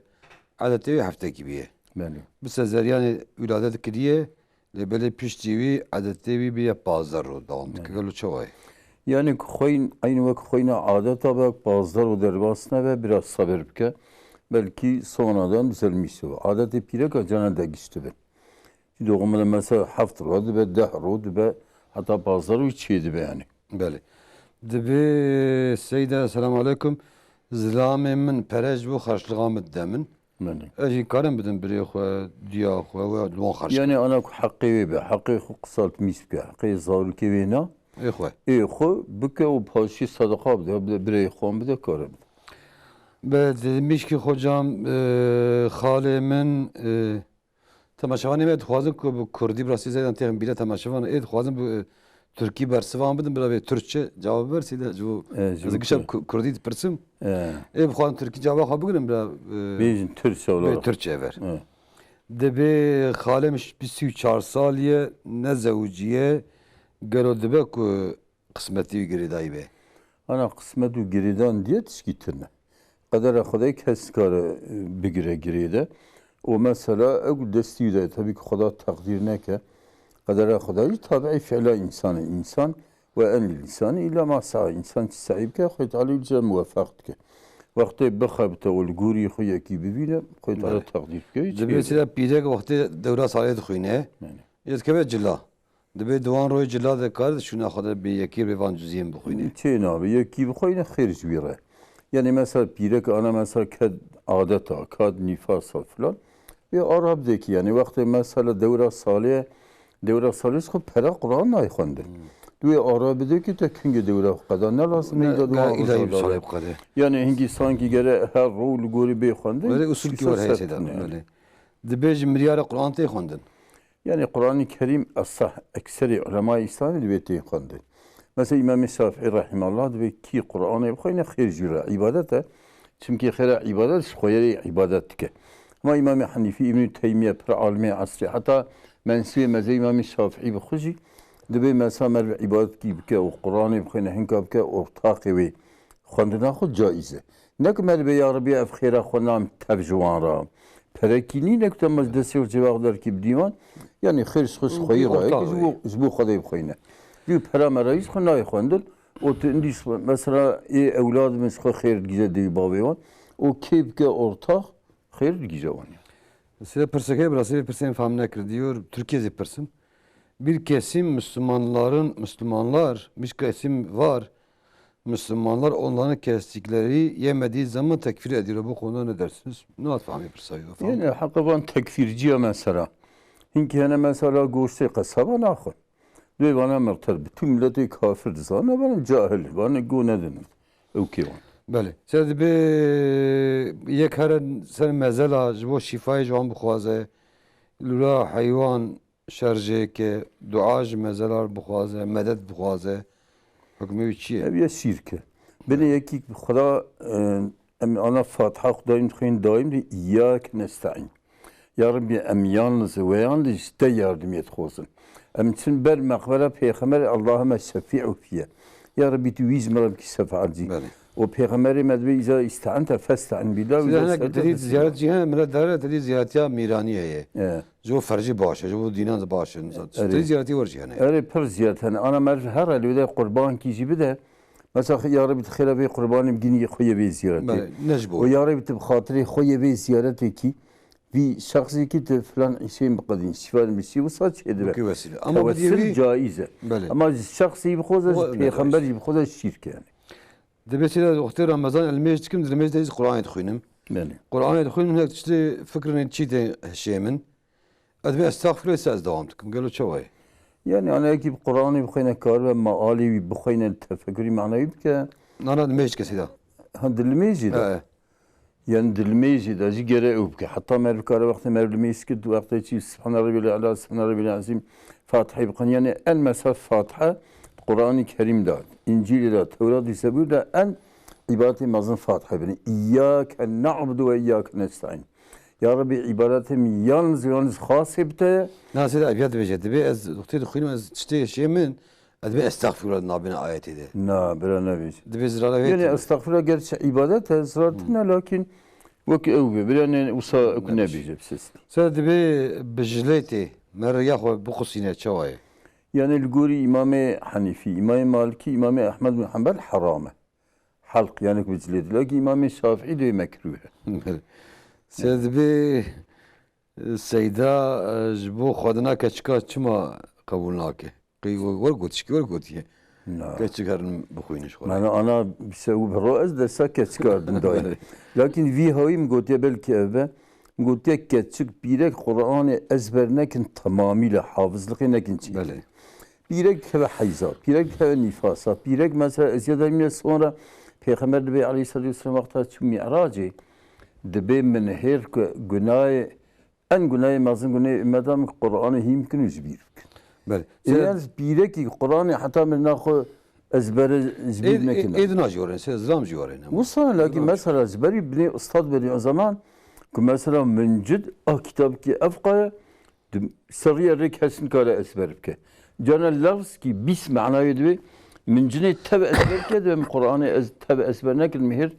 edetê wî heftekî bûye. Belê. Bi sezeryanê wîladet kiriye, lê belê piştî wî edetê wî bûye pazdeh roj dewam dike. Belê. Gelo çawa ye? Yani ku xwîn, eynî wek xwîna adeta be, pazdeh roj derbas nebe, biraz sabir bike. Belkî sonadan düzelmiş be. Adetê pîreka cana de gişti be. Ji doxumine mesela heft roj dibe, deh roj dibe, heta pazdeh roj çê dibe yani. Belê. Dibê Seyda, selamu aleykum. Zilamê min pere ji bo xerçlixa min dide min. Belê. Ez jî karim bidim birê xwe, diya xwe, we li wan xerç Yani bidim. Ana ku heqê wê be, heqê xwe qisalt mîs bike, heqê zarokê wê na. Ê xwe. Ê xwe bike û paşî sadaqa bide, bide birê xwe bide, kare bide. Be, demişki hocam, e, xalê min, e, Temaşevanê me dixwazin ku bi kurdî, bi rastî zêdan têxin bîra temaşevan ê dixwazin bi, e, tirkî bersivan bidin, bila vê Türkçe cevabı ver, sî de ji bo E, ji ez bo gişa Kur-, ku-, kurdî dipirsim. E. Ê bixwazin tirkî cevaba xwe bigirin, bila, e, Bêjin Türkçe olarak. Bê Türkçe ver. E. Dibê xalê min bîst û çar salî ye, ne zewicî ye, gelo dibe ku qismetî wî girêdayî be. Ana qismet û girêdan diye tişkî tune. Qedera Xwedayê kes kare, e, bigire girêde. Û mesela ew destî wî de ye. Tebî ku Xweda teqdîr neke. Qedera Xwedayê jî tabiî fiila însan e. Însan ve en lil însanî îlla ma sea. Însan çi seî bike, Xwedê Teala wî li cem muwefeq dike. Wextê bixebite û li gorî xwe yekî bibîne, Xwedê Teala Belê. Teqdîr dike. Hiç Dibê çi mesela pîrek wextê dewra salê dixwîne. Belê. Yê dikeve cila. Dibê di wan royê cila de kar di şûna xwe de bê yekî bê van cuziyên bixwîne. Çê nabe, yekî bixwîne xêr ji wî re. Yani mesela pîrek ana mesela ked adeta, kad nîfasa filan. Wê ara bidekî yani wextê mesela dewra salê, dewra salê xwe pera Quran nayê xwendin. Hmm. Duyê ara bidekî te kingê dewra xwe qeda ne lazim Ne, neyda ne dua ilahi roja bir salê dawê. Bixwede. Yani hingî sankî gere her ro li gorî bê xwendin. Were usul ki Usul were heye sert seyda, ne yani. Belê. Dibê ji milyara Quran tê xwendin. Yani Quranê Kerîm esah ekserê ulemayê Îslamê divê tê xwendin. Mesela Îmamê Şafîî rahîmallah divê kî Quranê bixwîne xêr jî re îbadet e. Çimkî xêra îbadet ji xweyerê îbadet dike. Ama Îmamê Henîfî, Îbnî Teymîye, pir alimê esrê, heta mensibê mezhebê Îmamê Şafîî bi xwe jî divê mesela merv îbadetkî bike û Quranê bixwîne hinka bike ortaqê wê xwendina xwe caiz e. Ne ku me dibê ya Rebî ev xêra xwe nam tev ji wan re. Perekî nîne ku te me ji destê xwe cevab derkî bidî wan. Yanî xêr ji xwe ji xweyî Ortaq rayekî ji bo, wê. Ji bo Xwedê bixweyne. Dî pera me rayî ji xwe nayê xwendin. Û tu indî ji xwe, mesela ê ewlad min ji xwe xêr digîze dê bavê wan. Û kê bike ortax xêr digîze wan ya. Size pirseke bi rastî vê pirsên fam nekir diyor. Türkiye zî pirsim. Bir kesim Müslümanların, Müslümanlar, bir kesim var, Müslümanlar onların kestikleri yemediği zaman tekfir ediyor. Bu konuda ne dersiniz? Ne fahmi bir sayı efendim? Yani heqê van tekfîrciya mesela. Hinkî hene mesela goştê qesaba naxwe. Dê vana mirtir bi. Tu miletê kafir dizane, vana cahil, vana go nedin. Ew kê wan. Belê. Ser dibe yek here ser mezela ji bo şîfayê ji wan bixwaze. Lura heywan şerjê ke dua ji mezela bixwaze, medet bixwaze, hukmê wî çi ye? Ev ye şîrk e. Binê yekî Xweda, e, Em ana Fatiha xwe daîm dixwînin, daîm de Îyyâke nesta'în. Ya Rebbî, em yalniz, we yalniz ji te yardimê dixwazin. Em çin ber meqbera Pêxemberê, Allahümme şefî'u fiyye. Ya Rebbî, tu wî ji min re bikî şefaet jî. Belê. Û Pêxemberê me dibê, îza îste'ente feste'in bîllah, Size wî hinek ser te dilî dest ziyaret jî hene, min re dare dilî ziyaretiya Mîraniyê ye. Ji bo ferjî baş e, ji bo dînan baş e. Erê. Dilî ziyaretî wer jî hene. Erê, pir ziyaret hene. Ana meriv here li wê de qurbankî jî bide. Mesela, ya Rebbî, tu xêra vê qurbanê bigînî xwe yê vê ziyaretê. Belê, ne ji bo. Û ya Rebbî, tu bi xatirê xwe yê vê ziyaretê kî, vî şexsê kî tu filan îşeyên biqedîn, şîfan bişî, wisa çêdibe. Bikî wesîle. Ama Tewessul bidî wî caiz e. Belê. Ama ji şexsî bixwaze, ji O ne pêxember caiz. Jî bixwaze şîrk e yani. Dibê sîra wextê Remezan ez limêj dikim, di limêj de ez Qur'anê dixwînim. Belê. Qur'anê dixwînim, hinek tiştê fikirên çî tê hişê min. Ez dibê estexfirullah se ez dewam dikim. Gelo çawa ye? Yani, ana yekî bi Qur'anê bixwîne, karibe mealê wî bixwîne, tefekurî manawî bike. Nana limêj dike sîda. Ha, di limêjê de. He. Yani, di limêjê de jî gere ew bike. Heta meriv kare wextê meriv limêj kir, wextê çî Subhane Rabbiyel Ela, Subhane Rabbiyel Azîm, Fatihê bixwîne. Yani, en mesela Fatiha, Qur'anê Kerîm de, Încîlê de, Tewrat û Zebûr de en îbadetê mezin Fatiha bine. İyyâke na'budu ve iyyâke nesta'în. Ya Rebbî, îbadetê min yalniz, yalniz xasê bi te ye. Na, sê de ev ya dibêje, dibê ez wextê dixwînim, ez tiştê hişê min, ez dibê estexfirullah nabêne ayetê de. Na, bira nebêje. Dibê zirara vê Yanî tê. Estexfirullah gerçi îbadet e, zirar tune, lakin wek ew be, bira ne, wisa eku Nebêje. Nebêje, bi ses. Sê dibê bi jilê tê, me riya xwe biqusîne, çawa ye? Yani, li gorî Îmamê Henîfî, Îmamê Malikî, Îmamê Ehmed bin Hanbel heram e. Helq, yani ku cilê dilakî Îmamê Şafîî dê mekruh e. Sê dibê, e, Seyda, e, ji bo xwedina keçika çima qebûl nake? Qey we-, wer got, şikî wer gotiye. Na. Keçik herin bixwînin ji xwe. Mena ana bi se û bi ro ez desa keçika dindayim. Belê. Lakin vî hawî min gotiye belkî ev be. Min gotiye keçik pîrek Qur'anê ezber nekin temamîle, hafizlixê nekin çêkin. Belê. Pîrek dikeve heyza, pîrek dikeve nîfasa, pîrek mesela eziyeta mîne sonra Pêxember dibê aleyhissalatu vesselam wexta çû Mi'racê, dibê min hêr ku gunayê, en gunayê mezin gunayê ümmeta min Qur'anê hîn bikin û ji bîr bikin. Belê. Ê, yalnız pîrekî Qur'anê heta mirina xwe ezbere ji bîr Ê, ê, nekine. Ê dina jî warên, se zilam jî warên. Wisa, lakin Zilam jî. Mesela ji berî binê ustad berî o zaman ku mesela mincid a kitabkî evqaye, Di serriya rê kes nikare ezber bike. Cana lafz ki bîst manayê divê, min cinê tev ezber bike, divê min Qur'anê ez tev ezber nekin, mihir,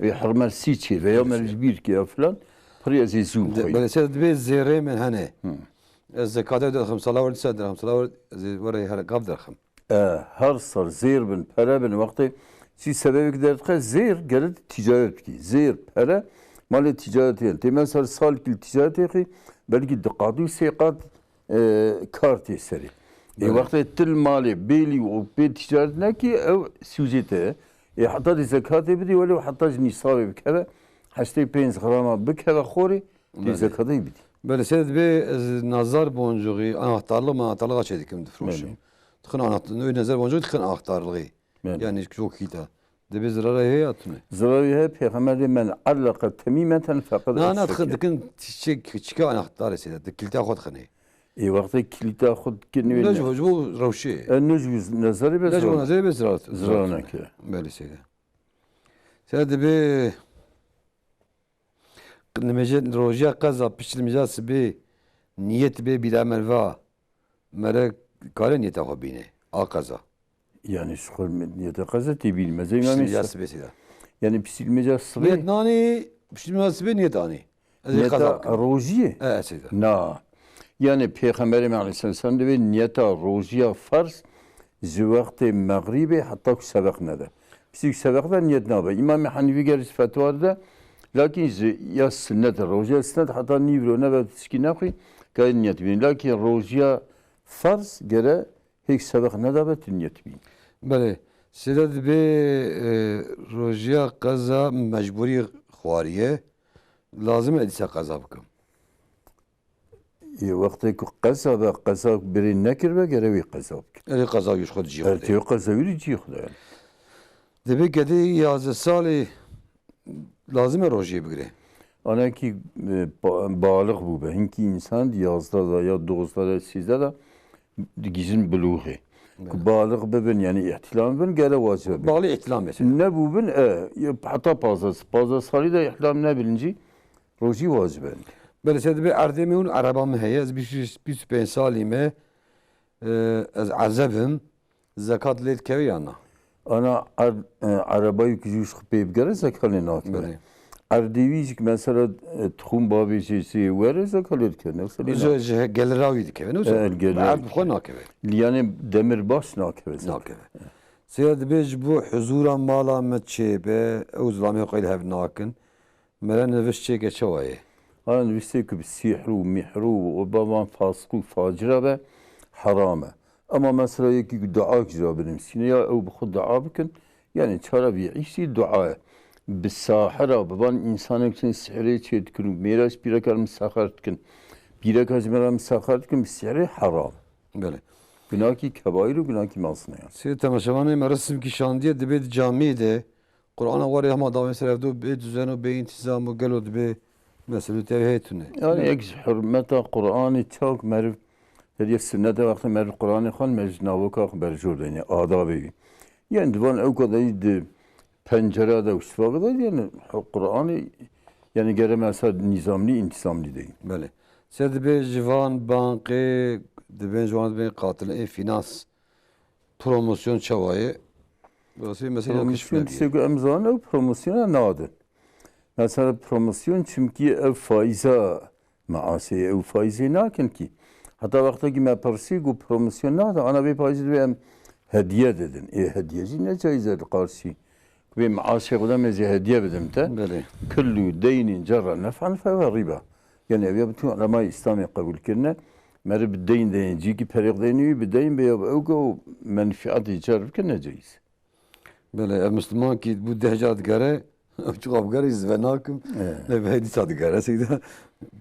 e, hermer sî çê veya Neyse. Merij bîr ki ya filan, pirî ez ê zû De, bixwînim. Belê, se divê zêrê min hene. Hı. Ez zekatê derxim, sala werdî se derxim, sala werdî, ez ê were her gav derxim. E, her sal zêr bin, pere bin, wextê çi sebebek derdixwe, zêr gere ticaret bikî. Zêr, pere, malê ticaretê ye. Tê mesela sal kil ticaretê xî, belkî di qat û sê qat, e, kar tê serê. Ê, Evet. Wextê til malê bêlî û bê ticaret nekî, ew sûcê te ye. Ê, heta dê zekatê bidî, welê heta ji nîsabê bikeve, heştê pênc grama bikeve xorê, dê Evet. Zekatê bidî. Belê, sê dibê ez nazar boncuğî, anahtarlıq, me anahtarlığa çê dikim, difroşim. Belê. Dixin anahtar, wê nazar boncuğî dixin anahtarlığı. Belê. Yani çok hîta. Dibê zirarê heye ya tune? Zirarê heye, Pêxember dê men allaka temîmeten feqad Na, na, eşreke. Dixin, dikin çiçek, çika anahtarê sê de, di kilîta xwe dixinê. Ê, wextê kilîta xwe dikin wê Ne ne. Ji bo, ji bo rewşê. E, ne ji bo nezerê be Ne ji bo zirar. Nezerê be zirar. Zirar neke. Belê sê de. Sê dibê Nimêje rojiya qeza piştî nimêja sibê niyet bê bîra merva mere kare niyeta xwe bîne. A qeza. Yani ji xwe niyeta qeza tê bîn. Mezey Piştî Îmamê nimêja Şa-, sibê sê de. Yani piştî nimêja sibê. Niyet nanî, piştî nimêja sibê niyet anî. Ez ê qeza Niyeta bikim. Rojiyê? E, ez ê de. Na. Yani Pêxemberê me aleyhisselam divê niyeta rojiya ferz ji wextê mexrîbê heta ku şeveq nede. Piştî ku şeveq de niyet nabe. Îmamê Henîfî ger ji fetwa dide, lakin ji ya sunnet e, rojiya sunnet heta nîvro nebe tişkî nexwî, kayê niyet bîn. Lakin rojiya ferz gere hêk şeveq nedabe tu niyet bîn. Belê. Sêde dibê, e, rojiya qeza mecbûrî xwariye. Lazim e dîsa qeza bikim. Ê, wextê ku qeza be, qeza birê nekiribe, gere wî qeza bike. Erê qeza wî ji xwe dijî Erê xwe de. Tê qeza wî dijî xwe de. Dibê gedê yazdeh salî lazim e rojiyê bigire. Anekî, e, ba-, balix bûbe. Hinkî însan di yazdeh de ya dozdeh de, sîzdeh de digihîjin bilûxê. Ku balix bibin, yani ihtilam bibin, gere wacibe bin. Bağlı ihtilam mesela. Nebûbin, e, heta pazdeh, pazdeh salî de ihtilam nebin jî, rojî wacibe. Belê, se dibê erdê me hûn ereba min heye, ez bîst, bîst û pênc salî me, e, ez ezeb im, zekat lê dikeve ya na? Ana erd, e, erebayî ku jî ji xwe pê bigere, zekat lê nakeve. Belê. Erdê wî jî mesela, e, tixûm bavê jê jê were, zekat lê dikeve. Yoksa lê Ji, ji gelira wî dikeve, ne wisa? E, gelira Erd wî bi xwe dikeve. Nakeve. Li yanê demir baş nakeve zekat. Nakeve. Sêya dibê ji bo huzûra mala me çêbe, ew zilamê xwe li hev nakin. Mere nivişt çêke çawa ye? Ana niviştê ku bi sîhr û mîhr û bavan fasiq û facira be, heram e. Ama mesela yekî ku dua jî ra binivîsîne, ya ew bi xwe dua bikin, yani çara vî îşî dua ye. Bi sahira, bi van insanek çin sihrê çê dikin û mêra ji pîreka re misexer dikin, pîreka ji me re misexer dikin, bi sihrê heram. Belê. Gunakî kebaîr û gunakî mezin e yani. Sê temaşevanê me resim kîşandiye, dibê di camiyê de Qur'ana warê hema dawên ser hevdû bê dizen û bê întîzam û gelo dibê meselû tevê heye tune? Yani yek ji hurmeta Qur'anê çak meriv heriye sinnete wextê meriv Qur'anê xwan meriv ji navoka xwe berjor deyne, adabê wî. Yani divan ew kadar di pencera de û şifaga de yani Qur'anê yani gere mesela nizamlî, întîzamlî deyî. Belê. Se dibê ji van bankê dibên ji wan dibên qatil ê finans. Promosyon çawa ye? Rastî mesela Promosyon kişmediye. Tiştê ku em zanin ew promosyona nadin. Mesela promosyon çimkî ev faiza measê ew faizê nakin kî. Heta wextekî me pirsî ku promosyon nadin. Ana vê faizê divê em hediye didin. Ê hediye jî ne caiz e di qarşî. Ku vê measê xwe de me zê hediye bidim te. Belê. Kullu deynin cerra nef'an fehuve riba. Yani ev ya bütün ulemay İslam'ê qebul kirine. Meri bi deyn deyin, cîkî perê xwe deyinî wî bi deyn be ya bi ew go menfiatê car bike ne caiz. Belê, ev Müslüman ki bu deh car digere, ev çiqa bigere, ez ve nakim. Evet. Ne be dîsa digere, seyda,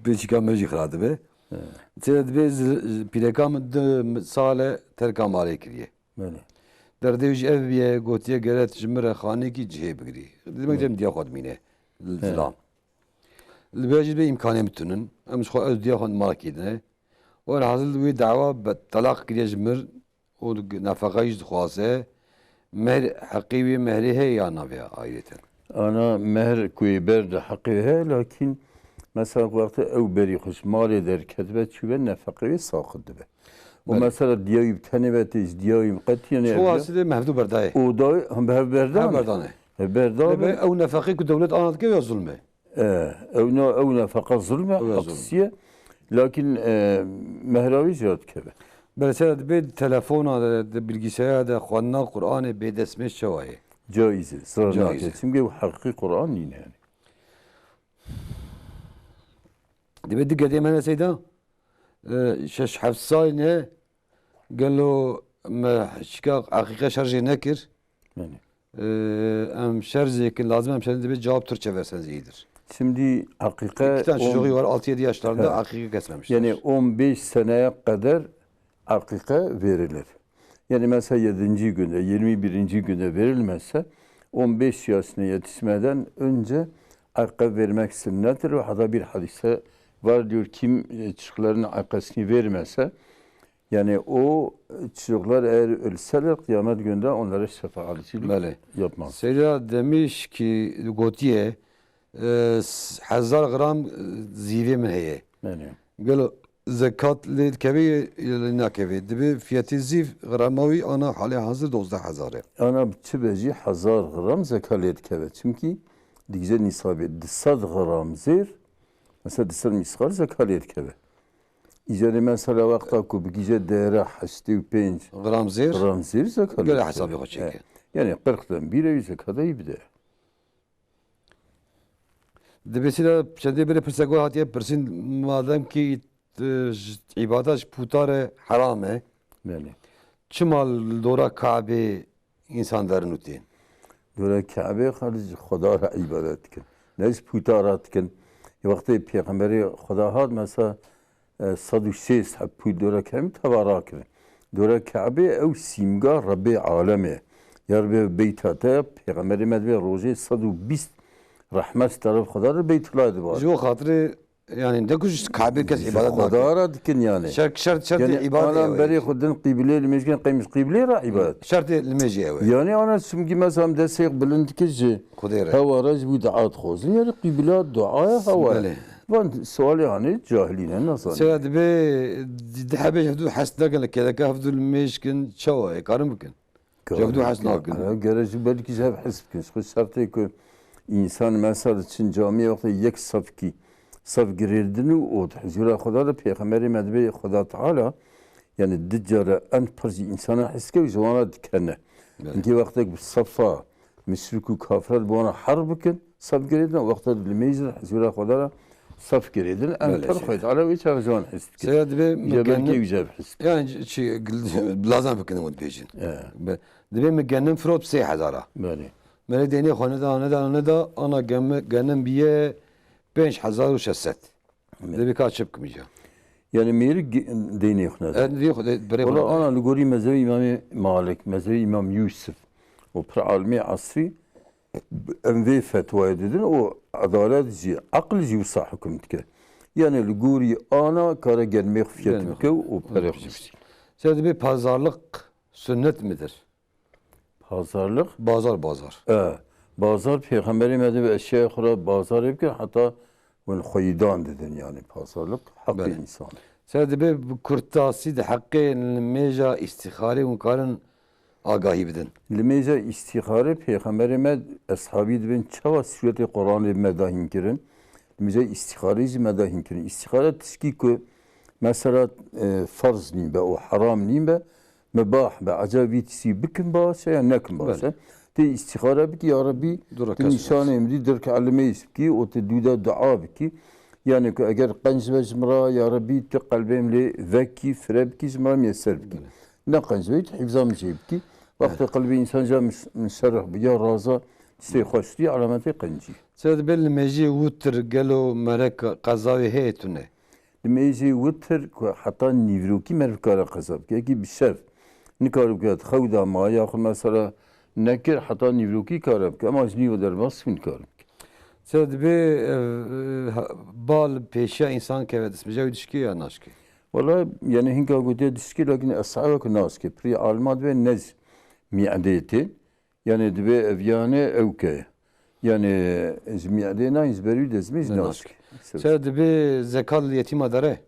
pêçîka me jî xira dibe. Evet. Seyda dibe, pîreka min du sale terka malê kiriye. Belê. Derdê wî jî ev bûye, gotiye gere tu ji min re xanekî cihê bigirî. Demek Belê. Em diya xwe dimîne, He. Zilam. Li vê jî bê îmkanê min tune. Em ji xwe ez diya xwe malekî dine. Welhasil wî dawa bi telaq kiriye ji mir û nefeqa jî dixwaze. Mehr, heqê wî mehrê heye ya navê ayrêtin? Ana mehr ku yê ber de heqê heye, lakin mesela wextê ew berî xwe ji malê derketibe çûbe, nefeqê wê saqit dibe. Û Belê. Mesela diya wî bi tenê ve tê ji diya wî qetiyê ne Ço ev ya. Wasilê me hevdu berdayê. Û da hem bi hev berdan. Hev berdanê. Hev berdan. Lebe ew nefeqê ku dewlet ana dike ya zulm e. E, ew na, ew nefeqa zulm e, Ew ya zulm. Haqisiye. Lakin, e, mehra wî jî dikeve. Belê, se dibê di telefona de, di bilgisayara de xwendina Qur'anê bê destmêj çawa ye? Caiz e, zor Caiz e. Nake. Çimkî ew heqî Qur'an nîne yani. Dibê di gedê me ne seyda, e, şeş heft salî ne, gelo me şika eqîqe şerjê nekir? Yani. E, em şerjê kin, lazim em şerjê dibê cevap Türkçe versen zêdir. Şimdi aqiqe İki tane çocuğu on var, altı yedi yaşlarında, Evet. Aqiqe kesmemişler. Yani on beş seneye kadar aqiqe verilir. Yani mesela yedinci günde, yirmi birinci günde verilmezse on beş yaşına yetişmeden önce aqiqe vermek sünnettir ve hatta bir hadise var diyor, kim e, çocukların akikesini vermezse Yani o çocuklar eğer ölseler kıyamet günde onlara şefaatçilik Belê. Yapmaz. Seyda demiş ki gotiye, e, s-, hezar gram, e, zîvê min heye. Belê. Gelo zekat lê dikeve ya lê nakeve? Dibe fiyatê zîv grama wî ana halê hazir dozdeh hezar e. Ana çi be jî hezar gram zekat lê dikeve. Çimkî digije nisabê di sed gram zêr, mesela di sed misqal zekat lê dikeve. Îcarê mesela wexta ku bigîje değere heştê û pênc Gram zêr? Gram zêr zekat Göre lê hesabê dikeve. Xwe çêke. He. Yani qirq dem bîre wî zekata wî bide. Dibê sîra çendê berê pirsek we hatiye pirsîn, madem ki, e, ji, îbada ji pûtare heram e, Belê. Çima li dora Kabê însan derin û tên? Dora Kabê xalî ji Xweda re îbadet dikin. Ne ji pûta re dikin. Wextê Pêxemberê Xweda hat, mesela, e, sed û şêst heb pût dora Kabê teva rakirin. Dora Kabê ew sîmga Rebbê alemê. Ya Rebbê beyta te, Pêxemberê me divê rojê sed û bîst rehmet ji teref Xweda re Beytullah dibare. Ji bo xatirê Yani ne kuş Kabe kes Ji ibadet Xweda nake. Re dikin yani. Şert, şert, şert Yani ibadet ana ew e. Berê xwe din qîbilê li mêjkin qeymiş qîbilê re ibadet. Şertê li mêjê ew e. Yani ana çimkî mesela destê bilind dikir ji Xwedê re. Hewa re ji bo dua dixwazin. Yani qîbila duaya hewa. Belê. Van sualê hani cahilîne nazanin. Sera dibe di hebê hevdu hes nakin li kêleka hevdu li mêjkin çawa ê karin bikin? Cevdu hes nakin. Gere jî belkî ji hev hes bikin. Ji xwe şertê ku însan mesela diçin camiyê wextê yek safkî, saf girêdin û û di huzûra Xweda de Pêxemberê me dibê Xweda Teala, yani di cara en pir jî însana hes ke û ji wan re dikene. Evet. Hinkî wextek bi safa müşrik û kafir bi wan re herb bikin, saf girêdin, wexta li mêj de huzûra Xweda re saf girêdin, em Belê, pir şey. Xwed ala wê çaxê ji wan his dikin. Sera dibê Îca belkî migenim, wî ji hev his dikin. Yani çi, lazem bikin hûn dibêjin. He. Be-, dibê migenim firot sê hezara. Belê. Merê deynê xwe neda, neda, neda, ana gemi-, genim biye pênc hezar û şeş sed. Belê. Dibê ka çi bikim îca? Yani mêrik ge-, deynê xwe neda. E, dê xwe de, birê Wala xwe neda. Ana li gorî mezhebê Îmamê Malik, mezhebê Îmam Yûsif û pir alimê esrî, em vê fetwayê didin û edalet jî, eqil jî wisa hukm dike. Yani li gorî ana kare gelmê xwe fiyet Gelmê bike xwe. û perê xwe bişî. Sera dibê pazarlık sünnet midir? Pazarlık? Bazar, bazar. E, bazar Pêxemberê me dibe eşyayê xwe re bazarê bikin, heta hûn xweyîdan didin, yani pazarlık heqê Belê. Însan. Sera dibê bi kurtasî di heqê mêja îstîxarê hûn karin agahî bidin. Li mêja îstîxare Pêxemberê me eshabî dibin çawa sûretê Quranê me dahîn kirin. Li mêja îstîxarê jî me dahîn kirin. Îstîxare tişkî ku mesela, e, ferz nîn be û heram nîn be, mibah be. Ecaba vî tiştî bikin baş e ya nekin baş e. Belê. Tê îstîxare bikî, ya Rebî, Du tu rekat nîşanê min dî, dirk elimê bikî û tu dû de dua bikî. Yani ku eger qenc be ji min re, ya Rebî, tu qelbê min lê vekî, fire bikî, ji min re miyeser bikî. Belê. Ne qenc be, tu hifza min jê bikî. Wextê qelbê însan ja min, min şerh bi, ya raza tiştê xweş dî, alametê qencî. Sera dibê li mêjê witr gelo mere ka-, qezawê heye tune? Li mêjê witr ku heta nîvrokî meriv kare qeza bike. Yekî bi şev nikare bike, xew da ma, ya xwe mesela nekir, heta nîvrokî kare bike. Ema ji nîvo derbas nikare bike. Sera dibê, e, e, ha-, bal pêşiya însan keve dest, mêja wî dişkê ya naşkê? Wala, yani hinka gotiye dişkê, lakin ez sawa ku naşkê. Pirî alima dibê ne ji mîedê tê. Yani dibê eviyane ew ke. Yani ji mîedê nayîn, ji ber wî dezmê ji Ne naşkê. Naşkê. Sera dibê zekat li yetîma dere?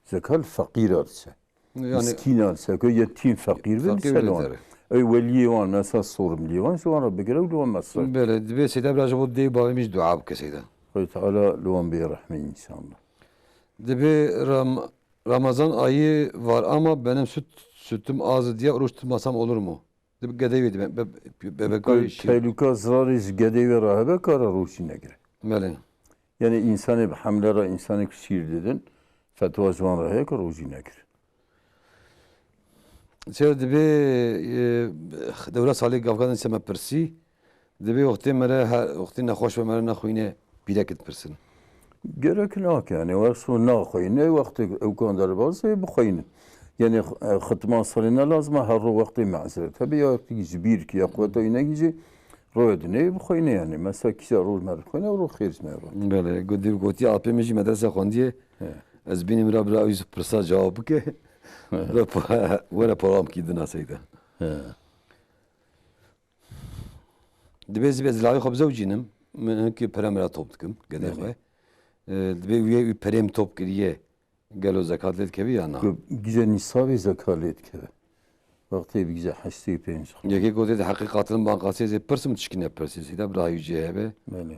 Zekat feqîra diçe. Yani Miskîna diçe, ku yetîm feqîr bin, Feqîr diçe li wan. Dere. Ew weliyê wan, mesela sorumliyê wan, ji wan re bigire û li wan mesref. Belê, dibê Seyda bira ji bo dê û bavê min jî dua bike Seyda. Xwedê Teala li wan bê rehmê înşallah. Dibê Ram-, Ramazan ayı var ama benim süt, sütüm azdı diye oruç tutmasam olur mu? Di gedeyê wê dibe, be-, bebeka Ku şîr. Tehluka zirarê ji gedeyê wê re hebe, kare rojî negire. Belê. Yani însanê bi hemle re, însanê ku şîr didin, fetwa ji wan re heye ku rojî negire. Sera dibê, e, dewra salê gavgadan se me pirsî, Dibê wextê mere he-, wextê nexweş be mere nexwîne pîrek dipirsin. Gerek nake, yani wexto naxweyne, wextê ewkan derbas e, bixweynin. Yani x-, e, xitman serê ne lazim e, her ro wextê mezret hebe, ya wextê ji bîr ki, ya quweta wî negî jî, royê dinê bixweyne yani. Mesela kîja roj me bixweyne, ro xêr ji me re. Belê, go-, dîv gotiye apê min jî medrese xwendiye. He. Ez bînim ra bira wî pirsa cewab bike. He. Ve pa-, were param kî dina seyde. He. Dibê zî ez layê xwe bizewcînim, min hinkî pere mira top dikim, gedê Belê. Xwe. E, dibê wî, wî perê min top kiriye, gelo zekat lê dikevî ya na? Ku gije nîsabê zekat lê dikeve. Wextê bi gije heştê û pênc. Yekê gotê di heqê qatilin banqasê zê pirsim tişkî nepirsî, sîda birahî cê hebe. Belê.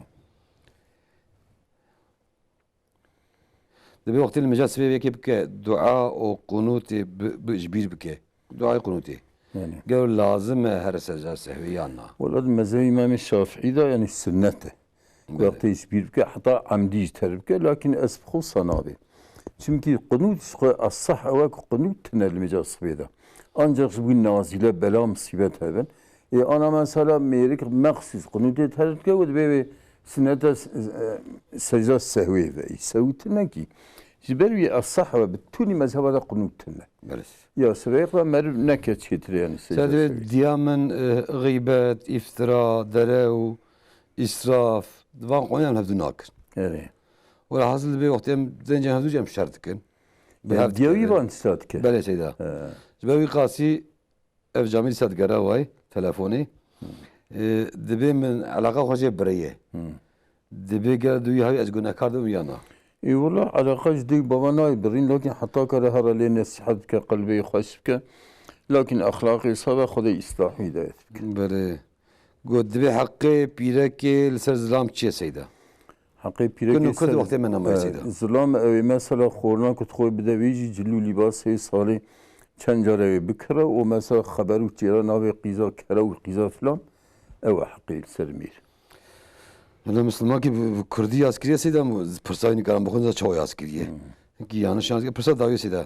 Dibê wextê li mija sibê yekê bike dua û qunûtê bi, bi, ji bîr bike. Duayê qunûtê. Yani. Gelo lazim e here secda sehwê yan na? Wela di mezhebê Îmamê Şafîî de yani sunnet e. Belê. Wextê ji bîr bike, heta emdî jî terk bike, lakin ez bi xwe wisa nabê. Çimkî qunût ji xwe esah ew e ku qunût tune li mija sibê de. Ancak ji bo nazîle bela misîbet hebin. Ê ana mesela mêrik mexsûs qunûtê terk dike û dibê wê Sineta s-, e, secda sehwê ve. Sehw tune kî. Ji ber wî esah ve bi tunî mezheba de qunût tune. Belê. Ya sibeyek ve meriv neke çêtir yani secda Sehwê sehwê. Diya min, e, xîbet, îftira, derew, îsraf, van qonyan hevdu nakin. Erê. Welhasil dibê wextê em dencên hevdû jî em şer dikin. Bi hev Diyawî dikevin. van tişta dike. Belê seyda. Ji ber wî qasî ev camî dîsa digere way telefonê. E, dibê min eleqa xwe jê bireye. Dibê gel dûyî hevî ez gunekar dibim ya na. Ê wela eleqa ji dê bava nayê birîn, lakin heta kare hera lê nesîhet bike, qelbê xweş bike. Lakin exlaqê sabe Xwedê îslahî hidayet bike. Belê. Got dibê heqê pîrekê li ser zilam çi ye seyda? Heqê Kin û pîrekê kud ser wextê me nameye e, seyda. Zilam ew ê mesela xorina ku dixwe bide wê jî cil û lîbasê salê çend care wê bikire û mesela xeber û çêra navê qîza kere û qîza filan ew e heqê li ser mîr. Hene Misliman ki bi, bi Kurdî yaz kiriye seyda mû pirsa wî nikarin bixwin za çawa yaz kiriye. Ki yanlış yaz kiriye. Pirsa dawiyê seyda.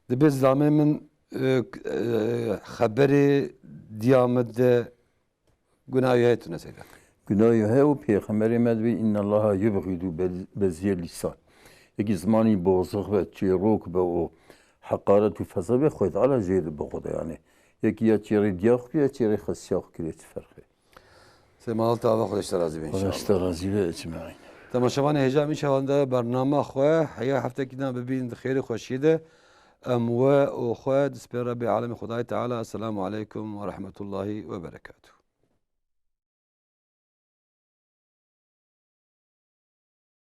Dibê zilamê min e, e, xeberê diya min de gunahê tune seyda. Gunahê heye û Pêxemberê me dibê, "Inna Allaha yubghidu bez-, beziyel lisan." Yekî zimanî bozix be, çêrok be û heqaret û feza be, Xwedê Teala jê dibixwide yani. Yekî ya çêrê diya xwe ya çêrê xesiya xwe kiriye çi ferqê? Sê mal te ava Xwedê ji te razî be Xwedê inşallah. ji te razî be ecmaîn. Temaşevanê hêja em înşallah de bernama xwe heya heftekî din bibînin di xêrê xweşiyê de em we û xwe dispê Rebê Alemê Xwedayê Teala. Esselamu aleykum ve rahmetullahi ve berekatuh.